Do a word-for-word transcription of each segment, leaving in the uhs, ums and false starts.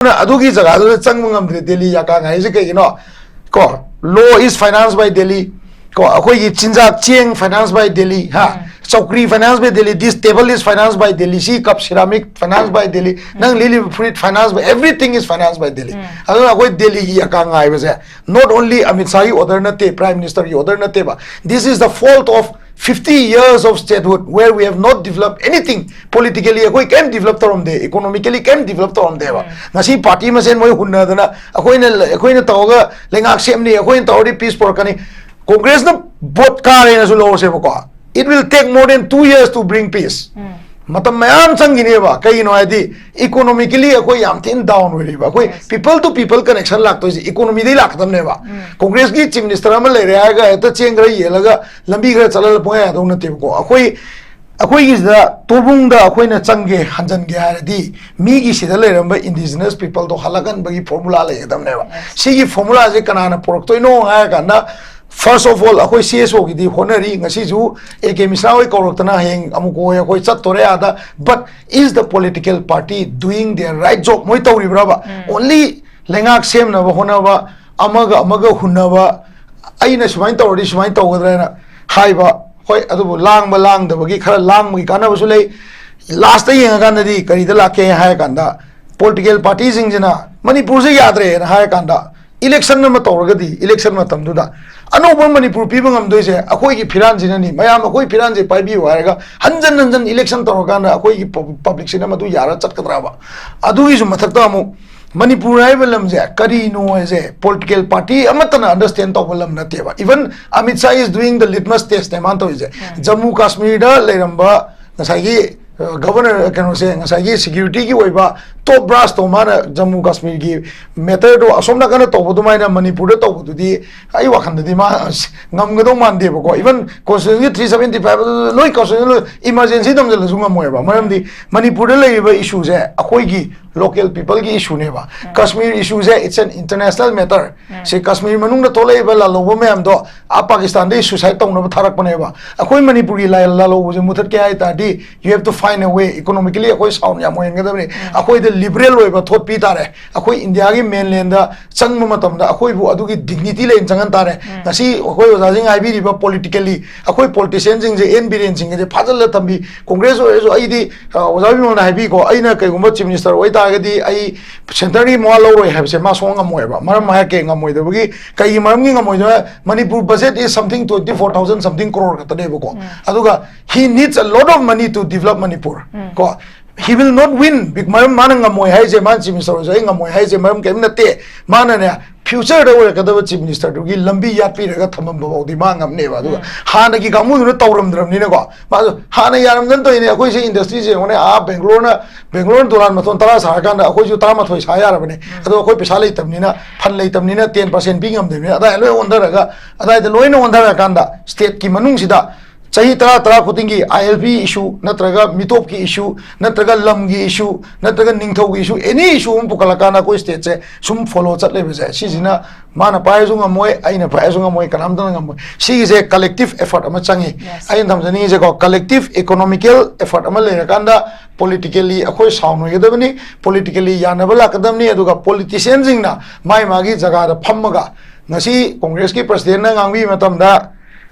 ꯑꯗꯨꯅ ꯑꯗꯨꯒꯤ ꯖꯒꯥꯗꯨꯗ ꯆꯪꯕ ꯉꯝꯗ꯭ꯔꯦ ꯗꯦꯜꯂꯤ ꯌꯥꯀꯥ ꯉꯥꯏꯔꯤꯁꯦ ꯀꯩꯒꯤꯅꯣ? ꯀꯣ, law is financed by Delhi, ꯀꯣ, ꯑꯩꯈꯣꯏꯒꯤ ꯆꯤꯟꯖꯥꯛ ꯆꯦꯡ finance by Delhi, ꯍꯥ, ꯆꯧꯀ꯭ꯔꯤ finance by Delhi, this table is financed by Delhi, ꯁꯤ cup ceramic finance by Delhi, ꯅꯪ ꯂꯤꯠꯂꯤꯕ ꯐꯨꯔꯤꯠ finance by, everything is financed by Delhi. ꯑꯗꯨꯅ ꯑꯩꯈꯣꯏ ꯗꯦꯜꯂꯤꯒꯤ ꯌꯥꯀꯥ ꯉꯥꯏꯕꯁꯦ not only ꯑꯃꯤꯠ ꯁꯥꯍꯒꯤ order ꯅꯠꯇꯦ, Prime Ministerꯒꯤ order ꯅꯠꯇꯦꯕ. This is the fault of fifty years of statehood where we have not developed anything politically. ꯑꯩꯈꯣꯏ ꯀꯩꯝ develop ꯇꯧꯔꯝꯗꯦ, economically ꯀꯩꯝ develop ꯇꯧꯔꯝꯗꯦꯕ. ꯉꯁꯤ party ꯃꯁꯦꯟ ꯃꯣꯏ ꯍꯨꯟꯅꯗꯅ ꯑꯩꯈꯣꯏꯅ ꯑꯩꯈꯣꯏꯅ ꯇꯧꯔꯒ ꯂꯩꯉꯥꯛ ꯁꯦꯝꯅꯤ, ꯑꯩꯈꯣꯏꯅ ꯇꯧꯔꯗꯤ peace ꯄꯨꯔꯛꯀꯅꯤ. Congressꯅ vote ꯀꯥꯔꯦꯅꯁꯨ ꯂꯧꯔꯁꯦꯕꯀꯣ, it will take more than two years to bring peace. ꯃꯇꯝ ꯃꯌꯥꯝ ꯆꯪꯈꯤꯅꯦꯕ. ꯀꯩꯒꯤꯅꯣ ꯍꯥꯏꯗꯤ economically ꯑꯩꯈꯣꯏ ꯌꯥꯝ ꯊꯤꯅ down ꯑꯣꯏꯔꯤꯕ. ꯑꯩꯈꯣꯏ people to people connection ꯂꯥꯛꯇꯣꯏꯁꯦ economyꯗꯒꯤ ꯂꯥꯛꯀꯗꯕꯅꯦꯕ. Congressꯀꯤ chief minister ꯑꯃ ꯂꯩꯔꯦ ꯍꯥꯏꯔꯒ ꯍꯦꯛꯇ ꯆꯦꯡ ꯈꯔ ꯌꯦꯜꯂꯒ ꯂꯝꯕꯤ ꯈꯔ ꯆꯠꯍꯜꯂ ꯄꯨꯡꯌꯥ ꯌꯥꯗꯧ ꯅꯠꯇꯦꯕꯀꯣ. ꯑꯩꯈꯣꯏ ꯑꯩꯈꯣꯏꯒꯤꯁꯤꯗ ꯇꯣꯕꯨꯡꯗ ꯑꯩꯈꯣꯏꯅ ꯆꯪꯒꯦ, ꯍꯟꯖꯟꯒꯦ ꯍꯥꯏꯔꯗꯤ ꯃꯤꯒꯤ ꯁꯤꯗ ꯂꯩꯔꯝꯕ indigenous peopleꯗꯣ ꯍꯜꯂꯛꯍꯟꯕꯒꯤ formula ꯂꯩꯒꯗꯕꯅꯦꯕ. ꯁꯤꯒꯤ formulaꯁꯦ ꯀꯅꯥꯅ ꯄꯨꯔꯛꯇꯣꯏꯅꯣ ꯍꯥꯏꯔ ꯀꯥꯟꯗ, first of all, ꯑꯩꯈꯣꯏ CSOꯒꯤꯗꯤ ꯍꯣꯠꯅꯔꯤ꯫ ꯉꯁꯤꯁꯨ A K ꯃꯤꯁ꯭ꯔꯥ ꯍꯣꯏ ꯀꯧꯔꯛꯇꯅ, ꯍꯌꯦꯡ ꯑꯃꯨꯛ ꯍꯣꯏ ꯑꯩꯈꯣꯏ ꯆꯠꯇꯣꯔꯦ ꯑꯥꯗ. But is the political party doing their right job? ꯃꯣꯏ ꯇꯧꯔꯤꯕ꯭ꯔꯕ? Only ꯂꯩꯉꯥꯛ ꯁꯦꯝꯅꯕ ꯍꯣꯠꯅꯕ, ꯑꯃꯒ ꯑꯃꯒ ꯍꯨꯟꯅꯕ, ꯑꯩꯅ ꯁꯨꯃꯥꯏꯅ ꯇꯧꯔꯗꯤ ꯁꯨꯃꯥꯏꯅ ꯇꯧꯒꯗ꯭ꯔꯥ ꯍꯥꯏꯅ ꯍꯥꯏꯕ, ꯍꯣꯏ, ꯑꯗꯨꯕꯨ ꯂꯥꯡꯕ ꯂꯥꯡꯗꯕꯒꯤ ꯈꯔ ꯂꯥꯡꯕꯒꯤ ꯀꯥꯟꯅꯕꯁꯨ ꯂꯩ꯫ Lastꯇ ꯌꯦꯡꯉꯀꯥꯟꯗꯗꯤ ꯀꯔꯤꯗ ꯂꯥꯛꯀꯦ ꯍꯥꯏꯔ ꯀꯥꯟꯗ, political partyꯁꯤꯡꯁꯤꯅ ꯃꯅꯤꯄꯨꯔꯁꯦ ꯌꯥꯗ꯭ꯔꯦꯅ ꯍꯥꯏꯔ ꯀꯥꯟꯗ, election ꯑꯃ ꯇꯧꯔꯒꯗꯤ election ꯃꯇꯝꯗꯨꯗ ꯑꯅꯧꯕ ꯃꯅꯤꯄꯨꯔ ꯄꯤꯕ ꯉꯝꯗꯣꯏꯁꯦ ꯑꯩꯈꯣꯏꯒꯤ ꯐꯤꯔꯥꯟꯁꯤꯅꯅꯤ, ꯃꯌꯥꯝ ꯑꯩꯈꯣꯏ ꯐꯤꯔꯥꯟꯁꯦ ꯄꯥꯏꯕꯤꯌꯨ ꯍꯥꯏꯔꯒ ꯍꯟꯖꯟ ꯍꯟꯖꯟ election ꯇꯧꯔꯀꯥꯟꯗ ꯑꯩꯈꯣꯏꯒꯤ ꯄꯕ꯭ꯂꯤꯛꯁꯤꯅ ꯃꯗꯨ ꯌꯥꯔ ꯆꯠꯀꯗ꯭ꯔꯕ? ꯑꯗꯨꯒꯤꯁꯨ ꯃꯊꯛꯇ ꯑꯃꯨꯛ ꯃꯅꯤꯄꯨꯔ ꯍꯥꯏꯕ ꯂꯝꯁꯦ ꯀꯔꯤꯅꯣ ꯍꯥꯏꯁꯦ political party ꯑꯃꯠꯇꯅ understand ꯇꯧꯕ ꯂꯝ ꯅꯠꯇꯦꯕ. Even Amit Shah is doing the litmus testꯅꯦ ꯃꯥꯅ ꯇꯧꯔꯤꯁꯦ. ꯖꯝꯃꯨ ꯀꯥꯁꯃꯤꯔꯗ ꯂꯩꯔꯝꯕ ꯉꯁꯥꯏꯒꯤ ꯒꯕꯔꯅꯔ ꯀꯩꯅꯣꯁꯦ, ꯉꯁꯥꯏꯒꯤ securityꯒꯤ ꯑꯣꯏꯕ top brassꯇꯣ ꯃꯥꯅ ꯖꯝꯃꯨ ꯀꯥꯁꯃꯤꯔꯒꯤ matterꯗꯣ ꯑꯁꯣꯝ ꯅꯥꯀꯟꯗ ꯇꯧꯕ ꯑꯗꯨꯃꯥꯏꯅ ꯃꯅꯤꯄꯨꯔꯗ ꯇꯧꯕꯗꯨꯗꯤ ꯑꯩ ꯋꯥꯈꯜꯗꯗꯤ ꯃꯥ ꯉꯝꯒꯗꯧ ꯃꯥꯟꯗꯦꯕꯀꯣ. Even constitutionꯒꯤ three seventy five ꯑꯗꯨ ꯂꯣꯏ constitutional emergency ꯊꯝꯖꯤꯜꯂꯁꯨ ꯉꯝꯃꯣꯏꯕ. ꯃꯔꯝꯗꯤ ꯃꯅꯤꯄꯨꯔꯗ ꯂꯩꯔꯤꯕ issueꯁꯦ ꯑꯩꯈꯣꯏꯒꯤ local peopleꯒꯤ issueꯅꯦꯕ. Kashmir issueꯁꯦ it's an international matter. ꯁꯤ ꯀꯥꯁꯃꯤꯔ ꯃꯅꯨꯡꯗ ꯊꯣꯛꯂꯛꯏꯕ ꯂꯥꯜꯍꯧꯕ ꯃꯌꯥꯝꯗꯣ ꯑꯥ ꯄꯥꯀꯤꯁꯇꯥꯟꯗꯒꯤ suicide ꯇꯧꯅꯕ ꯊꯥꯔꯛꯄꯅꯦꯕ. ꯑꯩꯈꯣꯏ ꯃꯅꯤꯄꯨꯔꯒꯤ ꯂꯥꯜꯍꯧꯕꯁꯦ ꯃꯨꯊꯠꯀꯦ ꯍꯥꯏ ꯇꯥꯔꯗꯤ you have to find ꯍꯥꯏꯅ ꯋꯦ ꯏꯀꯣꯅꯣꯃꯤꯀꯦꯂꯤ ꯑꯩꯈꯣꯏ ꯁꯥꯎꯟ ꯌꯥꯝ ꯑꯣꯏꯍꯟꯒꯗꯕꯅꯤ꯫ ꯑꯩꯈꯣꯏꯗ ꯂꯤꯕꯔꯦꯜ ꯑꯣꯏꯕ ꯊꯣꯠ ꯄꯤ ꯇꯥꯔꯦ꯫ ꯑꯩꯈꯣꯏ ꯏꯟꯗꯤꯌꯥꯒꯤ ꯃꯦꯟꯂꯦꯟꯗ ꯆꯪꯕ ꯃꯇꯝꯗ ꯑꯩꯈꯣꯏꯕꯨ ꯑꯗꯨꯒꯤ ꯗꯤꯒꯅꯤꯇꯤ ꯂꯩꯅ ꯆꯪꯍꯟ ꯇꯥꯔꯦ꯫ ꯉꯁꯤ ꯑꯩꯈꯣꯏ ꯑꯣꯖꯥꯁꯤꯡ ꯍꯥꯏꯕꯤꯔꯤꯕ ꯄꯣꯂꯤꯇꯤꯀꯦꯜꯂꯤ ꯑꯩꯈꯣꯏ ꯄꯣꯂꯤꯇꯤꯁꯤꯌꯟꯁꯤꯡꯁꯦ, ꯑꯦꯟ ꯕꯤꯔꯦꯟꯁꯤꯡ ꯑꯁꯦ ꯐꯥꯖꯤꯜꯂ ꯊꯝꯕꯤ꯫ ꯀꯣꯡꯒ꯭ꯔꯦꯁ ꯑꯣꯏꯔꯁꯨ ꯑꯩꯗꯤ, ꯑ, ꯑꯣꯖꯥ ꯕꯤꯃꯣꯜꯅ ꯍꯥꯏꯕꯤꯀꯣ, ꯑꯩꯅ ꯀꯩꯒꯨꯝꯕ ꯆꯤꯐ ꯃꯤꯅꯤꯁꯇꯔ ꯑꯣꯏꯇꯥꯔꯒꯗꯤ ꯑꯩ ꯁꯦꯟꯇꯔꯒꯤ ꯃꯋꯥ ꯂꯧꯔꯣꯏ ꯍꯥꯏꯕꯁꯦ ꯃꯥ ꯁꯨꯡꯉꯝ ꯉꯝꯃꯣꯏꯕ꯫ ꯃꯔꯝ ꯍꯥꯏꯔꯛꯀꯦ ꯉꯝꯃꯣꯏꯗꯕꯒꯤ꯫ ꯀꯩꯒꯤ ꯃꯔꯝꯒꯤ ꯉꯝꯃꯣꯏꯗꯕ? Manipur budget is something twenty four thousand something crore ꯈꯛꯇꯅꯦꯕꯀꯣ꯫ ꯑꯗꯨꯒ he needs a lot of money to develop Manipur. ꯀꯣ, he will not win. ꯃꯔꯝ ꯃꯥꯅ ꯉꯝꯃꯣꯏ ꯍꯥꯏꯁꯦ, ꯃꯥꯅ ꯆꯤꯐ ꯃꯤꯅꯤꯁꯇꯔ ꯑꯣꯏꯔꯁꯨ ꯑꯩ ꯉꯝꯃꯣꯏ ꯍꯥꯏꯁꯦ ꯃꯔꯝ ꯀꯔꯤꯝ ꯅꯠꯇꯦ꯫ ꯃꯥꯅꯅꯦ, ꯐ꯭ꯌꯨꯆꯔꯗ ꯑꯣꯏꯔꯛꯀꯗꯕ ꯆꯤꯐ ꯃꯤꯅꯤꯁꯇꯔꯗꯨꯒꯤ ꯂꯝꯕꯤ ꯌꯥꯠꯄꯤꯔꯒ ꯊꯝꯃꯝꯕ ꯐꯥꯎꯗꯤ ꯃꯥ ꯉꯝꯅꯦꯕ꯫ ꯑꯗꯨꯒ ꯍꯥꯟꯅꯒꯤ ꯀꯥꯡꯕꯨꯗꯨꯅ ꯇꯧꯔꯝꯗ꯭ꯔꯕꯅꯤꯅꯀꯣ, ꯃꯥꯁꯨ ꯍꯥꯟꯅ ꯌꯥꯔꯝꯗꯅ ꯇꯧꯔꯤꯅꯦ꯫ ꯑꯩꯈꯣꯏꯁꯦ ꯏꯟꯗꯁꯇ꯭ꯔꯤꯁꯦ ꯌꯦꯡꯉꯨꯅꯦ, ꯑꯥ ꯕꯦꯡꯒ꯭ꯂꯣꯔꯅ, ꯕꯦꯡꯒ꯭ꯂꯣꯔꯅ ꯗꯣꯂꯥꯟ ꯃꯊꯣꯟ ꯇꯔꯥ ꯁꯥꯔꯀꯥꯟꯗ ꯑꯩꯈꯣꯏꯁꯨ ꯇꯔꯥꯃꯥꯊꯣꯏ ꯁꯥ ꯌꯥꯔꯕꯅꯦ꯫ ꯑꯗꯣ ꯑꯩꯈꯣꯏ ꯄꯩꯁꯥ ꯂꯩꯇꯕꯅꯤꯅ, ꯐꯟ ꯂꯩꯇꯕꯅꯤꯅ ꯇꯦꯟ ꯄꯥꯔꯁꯦꯟ ꯄꯤ ꯉꯝꯗꯕꯅꯤꯅ, ꯑꯗꯥꯏ ꯂꯣꯏ ꯑꯣꯟꯊꯔꯒ, ꯑꯗꯥꯏꯗ ꯂꯣꯏꯅ ꯑꯣꯟꯊꯔꯀꯥꯟꯗ ꯁ꯭ꯇꯦꯠꯀꯤ ꯃꯅꯨꯡꯁꯤꯗ ꯆꯍꯤ ꯇꯔꯥ, ꯇꯔꯥ ꯈꯨꯗꯤꯡꯒꯤ ꯑꯥꯏ ꯑꯦꯜ ꯄꯤ ꯏꯁꯨ ꯅꯠꯇ꯭ꯔꯒ ꯃꯤꯇꯣꯞꯀꯤ ꯏꯁꯨ ꯅꯠꯇ꯭ꯔꯒ ꯂꯝꯒꯤ ꯏꯁꯨ ꯅꯠꯇ꯭ꯔꯒ ꯅꯤꯡꯊꯧꯒꯤ ꯏꯁꯨ, ꯑꯦꯅꯤ ꯏꯁꯨ ꯑꯃ ꯄꯨꯈꯠꯂꯀꯥꯟꯗ ꯑꯩꯈꯣꯏ ꯁ꯭ꯇꯦꯠꯁꯦ ꯁꯨꯝ ꯐꯣꯂꯣ ꯆꯠ ꯂꯩꯕꯁꯦ, ꯁꯤꯁꯤꯅ ꯃꯥꯅ ꯄꯥꯏꯔꯁꯨ ꯉꯝꯃꯣꯏ, ꯑꯩꯅ ꯄꯥꯏꯔꯁꯨ ꯉꯝꯃꯣꯏ, ꯀꯅꯥꯝꯇꯅ ꯉꯝꯃꯣꯏ꯫ ꯁꯤꯒꯤꯁꯦ ꯀꯂꯦꯛꯇꯤꯚ ꯑꯦꯐꯔꯠ ꯑꯃ ꯆꯪꯉꯤ꯫ Yes. ꯑꯩꯅ ꯊꯝꯖꯅꯤꯡꯉꯤꯁꯦꯀꯣ, ꯀꯂꯦꯛꯇꯤꯚ ꯏꯀꯣꯅꯣꯃꯤꯀꯦꯜ ꯑꯦꯐꯔꯠ ꯑꯃ ꯂꯩꯔꯀꯥꯟꯗ ꯄꯣꯂꯤꯇꯤꯀꯦꯜꯂꯤ ꯑꯩꯈꯣꯏ ꯁꯥꯎꯟ ꯑꯣꯏꯒꯗꯕꯅꯤ, ꯄꯣꯂꯤꯇꯤꯀꯦꯜꯂꯤ ꯌꯥꯅꯕ ꯂꯥꯛꯀꯗꯕꯅꯤ, ꯑꯗꯨꯒ ꯄꯣꯂꯤꯇꯤꯁꯤꯌꯟꯁꯤꯡꯅ ꯃꯥꯏ ꯃꯥꯒꯤ ꯖꯒꯥꯗ ꯐꯝꯃꯒ, ꯉꯁꯤ ꯀꯣꯡꯒ꯭ꯔꯦꯁꯀꯤ ꯄ꯭ꯔꯁꯤꯗꯦꯟꯅ ꯉꯥꯡꯕꯤꯕ ꯃꯇꯝꯗ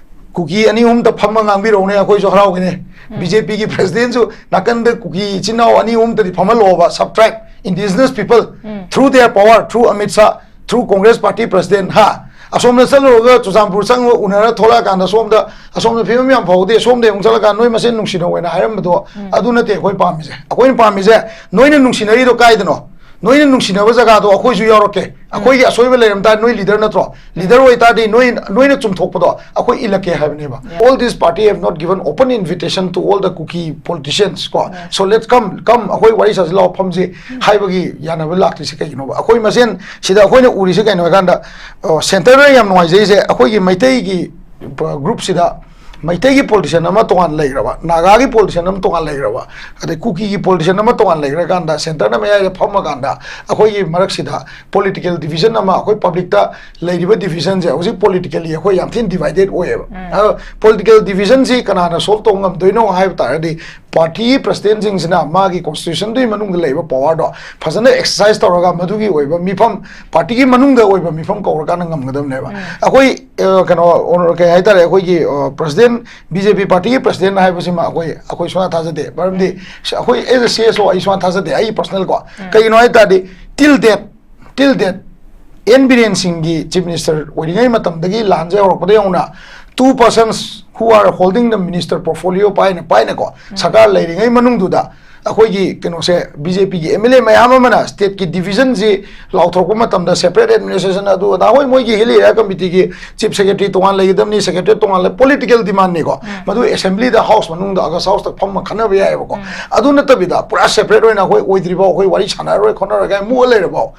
ꯀꯨꯀꯤ ꯑꯅꯤ ꯑꯍꯨꯝꯇ ꯐꯝꯃ ꯉꯥꯡꯕꯤꯔꯛꯎꯅꯦ, ꯑꯩꯈꯣꯏꯁꯨ ꯍꯔꯥꯎꯒꯅꯤ꯫ ꯎꯝ꯫ ꯕꯤ ꯖꯦ ꯄꯤꯒꯤ ꯄ꯭ꯔꯁꯤꯗꯦꯟꯁꯨ ꯅꯥꯀꯟꯗ ꯀꯨꯀꯤ ꯏꯆꯤꯟ ꯏꯅꯥꯎ ꯑꯅꯤ ꯑꯍꯨꯝꯇꯗꯤ ꯐꯝꯍꯜꯂꯛꯑꯣꯕ, subtract indigenous people um. through their power, through Amit Shah, through Congress party president, ꯍꯥ? ꯑꯁꯣꯝꯗ ꯆꯠꯂꯨꯔꯒ ꯆꯨꯔꯆꯥꯟꯄꯨꯔ ꯆꯪꯉꯒ ꯎꯅꯔ ꯊꯣꯛꯂꯛꯑꯀꯥꯟꯗ ꯁꯣꯝꯗ, ꯑꯁꯣꯝꯗ ꯐꯤꯕꯝ ꯌꯥꯝ ꯐꯍꯧꯗꯦ, ꯁꯣꯝꯗ ꯑꯃꯨꯛ ꯆꯠꯂꯀꯥꯟꯗ ꯅꯣꯏ ꯃꯁꯦꯟ ꯅꯨꯡꯁꯤꯅꯧ ꯍꯥꯏꯅ ꯍꯥꯏꯔꯝꯕꯗꯣ, ꯎꯝ꯫ ꯑꯗꯨ ꯅꯠꯇꯦ ꯑꯩꯈꯣꯏ ꯄꯥꯝꯃꯤꯁꯦ꯫ ꯑꯩꯈꯣꯏꯅ ꯄꯥꯝꯃꯤꯁꯦ ꯅꯣꯏꯅ ꯅꯨꯡꯁꯤꯅꯔꯤꯗꯣ ꯀꯥꯏꯗꯅꯣ? ꯅꯣꯏꯅ ꯅꯨꯡꯁꯤꯅꯕ ꯖꯒꯥꯗꯣ ꯑꯩꯈꯣꯏꯁꯨ ꯌꯥꯎꯔꯛꯀꯦ꯫ ꯎꯝ꯫ ꯑꯩꯈꯣꯏꯒꯤ ꯑꯁꯣꯏꯕ ꯂꯩꯔꯝ ꯇꯥꯔꯗꯤ ꯅꯣꯏ ꯂꯤꯗꯔ ꯅꯠꯇ꯭ꯔꯣ? ꯂꯤꯗꯔ ꯑꯣꯏꯇꯥꯔꯗꯤ ꯅꯣꯏ, ꯅꯣꯏꯅ ꯆꯨꯝꯊꯣꯛꯄꯗꯣ ꯑꯩꯈꯣꯏ ꯏꯜꯂꯛꯀꯦ ꯍꯥꯏꯕꯅꯦꯕ꯫ Yeah. All this party have not given open invitation to all the Kuki politicians ꯀꯣ꯫ Yeah. So let's come, come, ꯑꯩꯈꯣꯏ ꯋꯥꯔꯤ ꯁꯥꯁꯤ ꯂꯥꯛꯑꯣ, ꯐꯝꯁꯤ ꯍꯥꯏꯕꯒꯤ ꯌꯥꯅꯕ ꯂꯥꯛꯇ꯭ꯔꯤꯁꯦ ꯀꯩꯒꯤꯅꯣꯕ? ꯑꯩꯈꯣꯏ ꯃꯁꯦꯟ ꯁꯤꯗ ꯑꯩꯈꯣꯏꯅ ꯎꯔꯤꯁꯦ ꯀꯩꯅꯣ ꯍꯥꯏ ꯀꯥꯟꯗ, ꯑꯣ, ꯁꯦꯟꯇꯔꯗ ꯌꯥꯝ ꯅꯨꯡꯉꯥꯏꯖꯩꯁꯦ ꯑꯩꯈꯣꯏꯒꯤ ꯃꯩꯇꯩꯒꯤ ꯒ꯭ꯔꯨꯞꯁꯤꯗ ꯃꯩꯇꯩꯒꯤ ꯄꯣꯂꯤꯇꯤꯁꯤꯌꯟ ꯑꯃ ꯇꯣꯉꯥꯟ ꯂꯩꯈ꯭ꯔꯕ, ꯅꯥꯒꯥꯒꯤ ꯄꯣꯂꯤꯇꯤꯁꯤꯌꯟ ꯑꯃ ꯇꯣꯉꯥꯟ ꯂꯩꯈ꯭ꯔꯕ, ꯑꯗꯩ ꯀꯨꯀꯤꯒꯤ ꯄꯣꯂꯤꯇꯤꯁꯤꯌꯟ ꯑꯃ ꯇꯣꯉꯥꯟ ꯂꯩꯈ꯭ꯔꯀꯥꯟꯗ, ꯁꯦꯟꯇꯔꯅ ꯃꯌꯥꯏꯗ ꯐꯝꯃꯀꯥꯟꯗ ꯑꯩꯈꯣꯏꯒꯤ ꯃꯔꯛꯁꯤꯗ ꯄꯣꯂꯤꯇꯤꯀꯦꯜ ꯗꯤꯕꯤꯖꯟ ꯑꯃ, ꯑꯩꯈꯣꯏ ꯄꯕ꯭ꯂꯤꯛꯇ ꯂꯩꯔꯤꯕ ꯗꯤꯕꯤꯖꯟꯁꯦ ꯍꯧꯖꯤꯛ ꯄꯣꯂꯤꯇꯤꯀꯦꯜꯂꯤ ꯑꯩꯈꯣꯏ ꯌꯥꯝ ꯊꯤꯅ ꯗꯤꯚꯥꯏꯗꯦꯠ ꯑꯣꯏꯌꯦꯕ꯫ ꯎꯝ꯫ ꯑꯗꯣ ꯄꯣꯂꯤꯇꯤꯀꯦꯜ ꯗꯤꯕꯤꯖꯟꯁꯤ ꯀꯅꯥꯅ ꯁꯣꯜꯕ ꯇꯧꯕ ꯉꯝꯗꯣꯏꯅꯣ ꯍꯥꯏꯕ ꯇꯥꯔꯒꯗꯤ, ꯄꯥꯔꯇꯤꯒꯤ ꯄ꯭ꯔꯁꯤꯗꯦꯟꯁꯤꯡꯁꯤꯅ ꯃꯥꯒꯤ ꯀꯣꯟꯁꯇꯤꯇ꯭ꯌꯨꯁꯟꯗꯨꯒꯤ ꯃꯅꯨꯡꯗ ꯂꯩꯕ ꯄꯋꯥꯔꯗꯣ ꯐꯖꯅ ꯑꯦꯛꯁꯔꯁꯥꯏꯁ ꯇꯧꯔꯒ ꯃꯗꯨꯒꯤ ꯑꯣꯏꯕ ꯃꯤꯐꯝ, ꯄꯥꯔꯇꯤꯒꯤ ꯃꯅꯨꯡꯗ ꯑꯣꯏꯕ ꯃꯤꯐꯝ ꯀꯧꯔꯀꯥꯟꯗ ꯉꯝꯒꯗꯕꯅꯦꯕ꯫ ꯑꯩꯈꯣꯏ ꯑ, ꯀꯩꯅꯣ ꯑꯣꯅꯔ-, ꯀꯩ ꯍꯥꯏꯇꯥꯔꯦ, ꯑꯩꯈꯣꯏꯒꯤ ꯄ꯭ꯔꯁꯤꯗꯦꯟ, ꯕꯤ ꯖꯦ ꯄꯤ ꯄꯥꯔꯇꯤꯒꯤ ꯄ꯭ꯔꯁꯤꯗꯦꯟ ꯍꯥꯏꯕꯁꯤꯃ ꯑꯩꯈꯣꯏ ꯑꯩꯈꯣꯏ ꯁꯨꯡꯊꯥ ꯊꯥꯖꯗꯦ꯫ ꯃꯔꯝꯗꯤ ꯑꯩꯈꯣꯏ ꯑꯦꯖ ꯑꯦ ꯁꯤ ꯑꯦꯁ ꯑꯣ ꯑꯩ ꯁꯨꯡꯊꯥ ꯊꯥꯖꯗꯦ, ꯑꯩ ꯄꯔꯁꯅꯦꯜ ꯀꯣ꯫ ꯀꯩꯒꯤꯅꯣ ꯍꯥꯏ ꯇꯥꯔꯗꯤ, ꯇꯤꯜ ꯗꯦꯠ ꯇꯤꯜ ꯗꯦꯠ ꯑꯦꯟ ꯕꯤꯔꯦꯟ ꯁꯤꯡꯒꯤ ꯆꯤꯐ ꯃꯤꯅꯤꯁꯇꯔ ꯑꯣꯏꯔꯤꯉꯩ ꯃꯇꯝꯗꯒꯤ ꯂꯥꯟꯁꯦ ꯍꯧꯔꯛꯄꯗꯒꯤ ꯍꯧꯅ two persons who are holding the minister portfolio ꯄꯥꯏꯅ ꯄꯥꯏꯅꯀꯣ ꯁꯔꯀꯥꯔ ꯂꯩꯔꯤꯉꯩ ꯃꯅꯨꯡꯗꯨꯗ ꯑꯩꯈꯣꯏꯒꯤ ꯀꯩꯅꯣꯁꯦ, ꯕꯤ ꯖꯦ ꯄꯤꯒꯤ ꯑꯦꯝ ꯑꯦꯜ ꯑꯦ ꯃꯌꯥꯝ ꯑꯃꯅ ꯁ꯭ꯇꯦꯠꯀꯤ ꯗꯤꯕꯤꯖꯟꯁꯤ ꯂꯥꯎꯊꯣꯔꯛꯄ ꯃꯇꯝꯗ, ꯁꯦꯄꯔꯦꯠ ꯑꯦꯗꯃꯤꯅꯤꯁꯇ꯭ꯔꯦꯁꯟ ꯑꯗꯨ ꯑꯗꯥ, ꯍꯣꯏ, ꯃꯣꯏꯒꯤ ꯍꯤꯜ ꯑꯦꯔꯤꯌꯥ ꯀꯃꯤꯇꯤꯒꯤ ꯆꯤꯐ ꯁꯦꯀ꯭ꯔꯦꯇꯔꯤ ꯇꯣꯉꯥꯟ ꯂꯩꯒꯗꯕꯅꯤ, ꯁꯦꯀ꯭ꯔꯦꯇꯔꯤ ꯇꯣꯉꯥꯟ ꯂꯩ, ꯄꯣꯂꯤꯇꯤꯀꯦꯜ ꯗꯤꯃꯥꯟꯅꯤꯀꯣ꯫ ꯃꯗꯨ ꯑꯦꯁꯦꯝꯕ꯭ꯂꯤꯗ, ꯍꯥꯎꯁ ꯃꯅꯨꯡꯗ, ꯑꯒꯁ ꯍꯥꯎꯁꯇ ꯐꯝꯃ ꯈꯟꯅꯕ ꯌꯥꯏꯑꯕꯀꯣ꯫ ꯑꯗꯨ ꯅꯠꯇꯕꯤꯗ ꯄꯨꯔꯥ ꯁꯦꯄꯔꯦꯠ ꯑꯣꯏꯅ ꯑꯩꯈꯣꯏ ꯑꯣꯏꯗ꯭ꯔꯤꯐꯥꯎ, ꯑꯩꯈꯣꯏ ꯋꯥꯔꯤ ꯁꯥꯟꯅꯔꯔꯣꯏ ꯈꯣꯠꯅꯔꯣꯏ ꯀꯥꯏꯅ ꯃꯨꯛꯑ ꯂꯩꯔꯐꯥꯎ,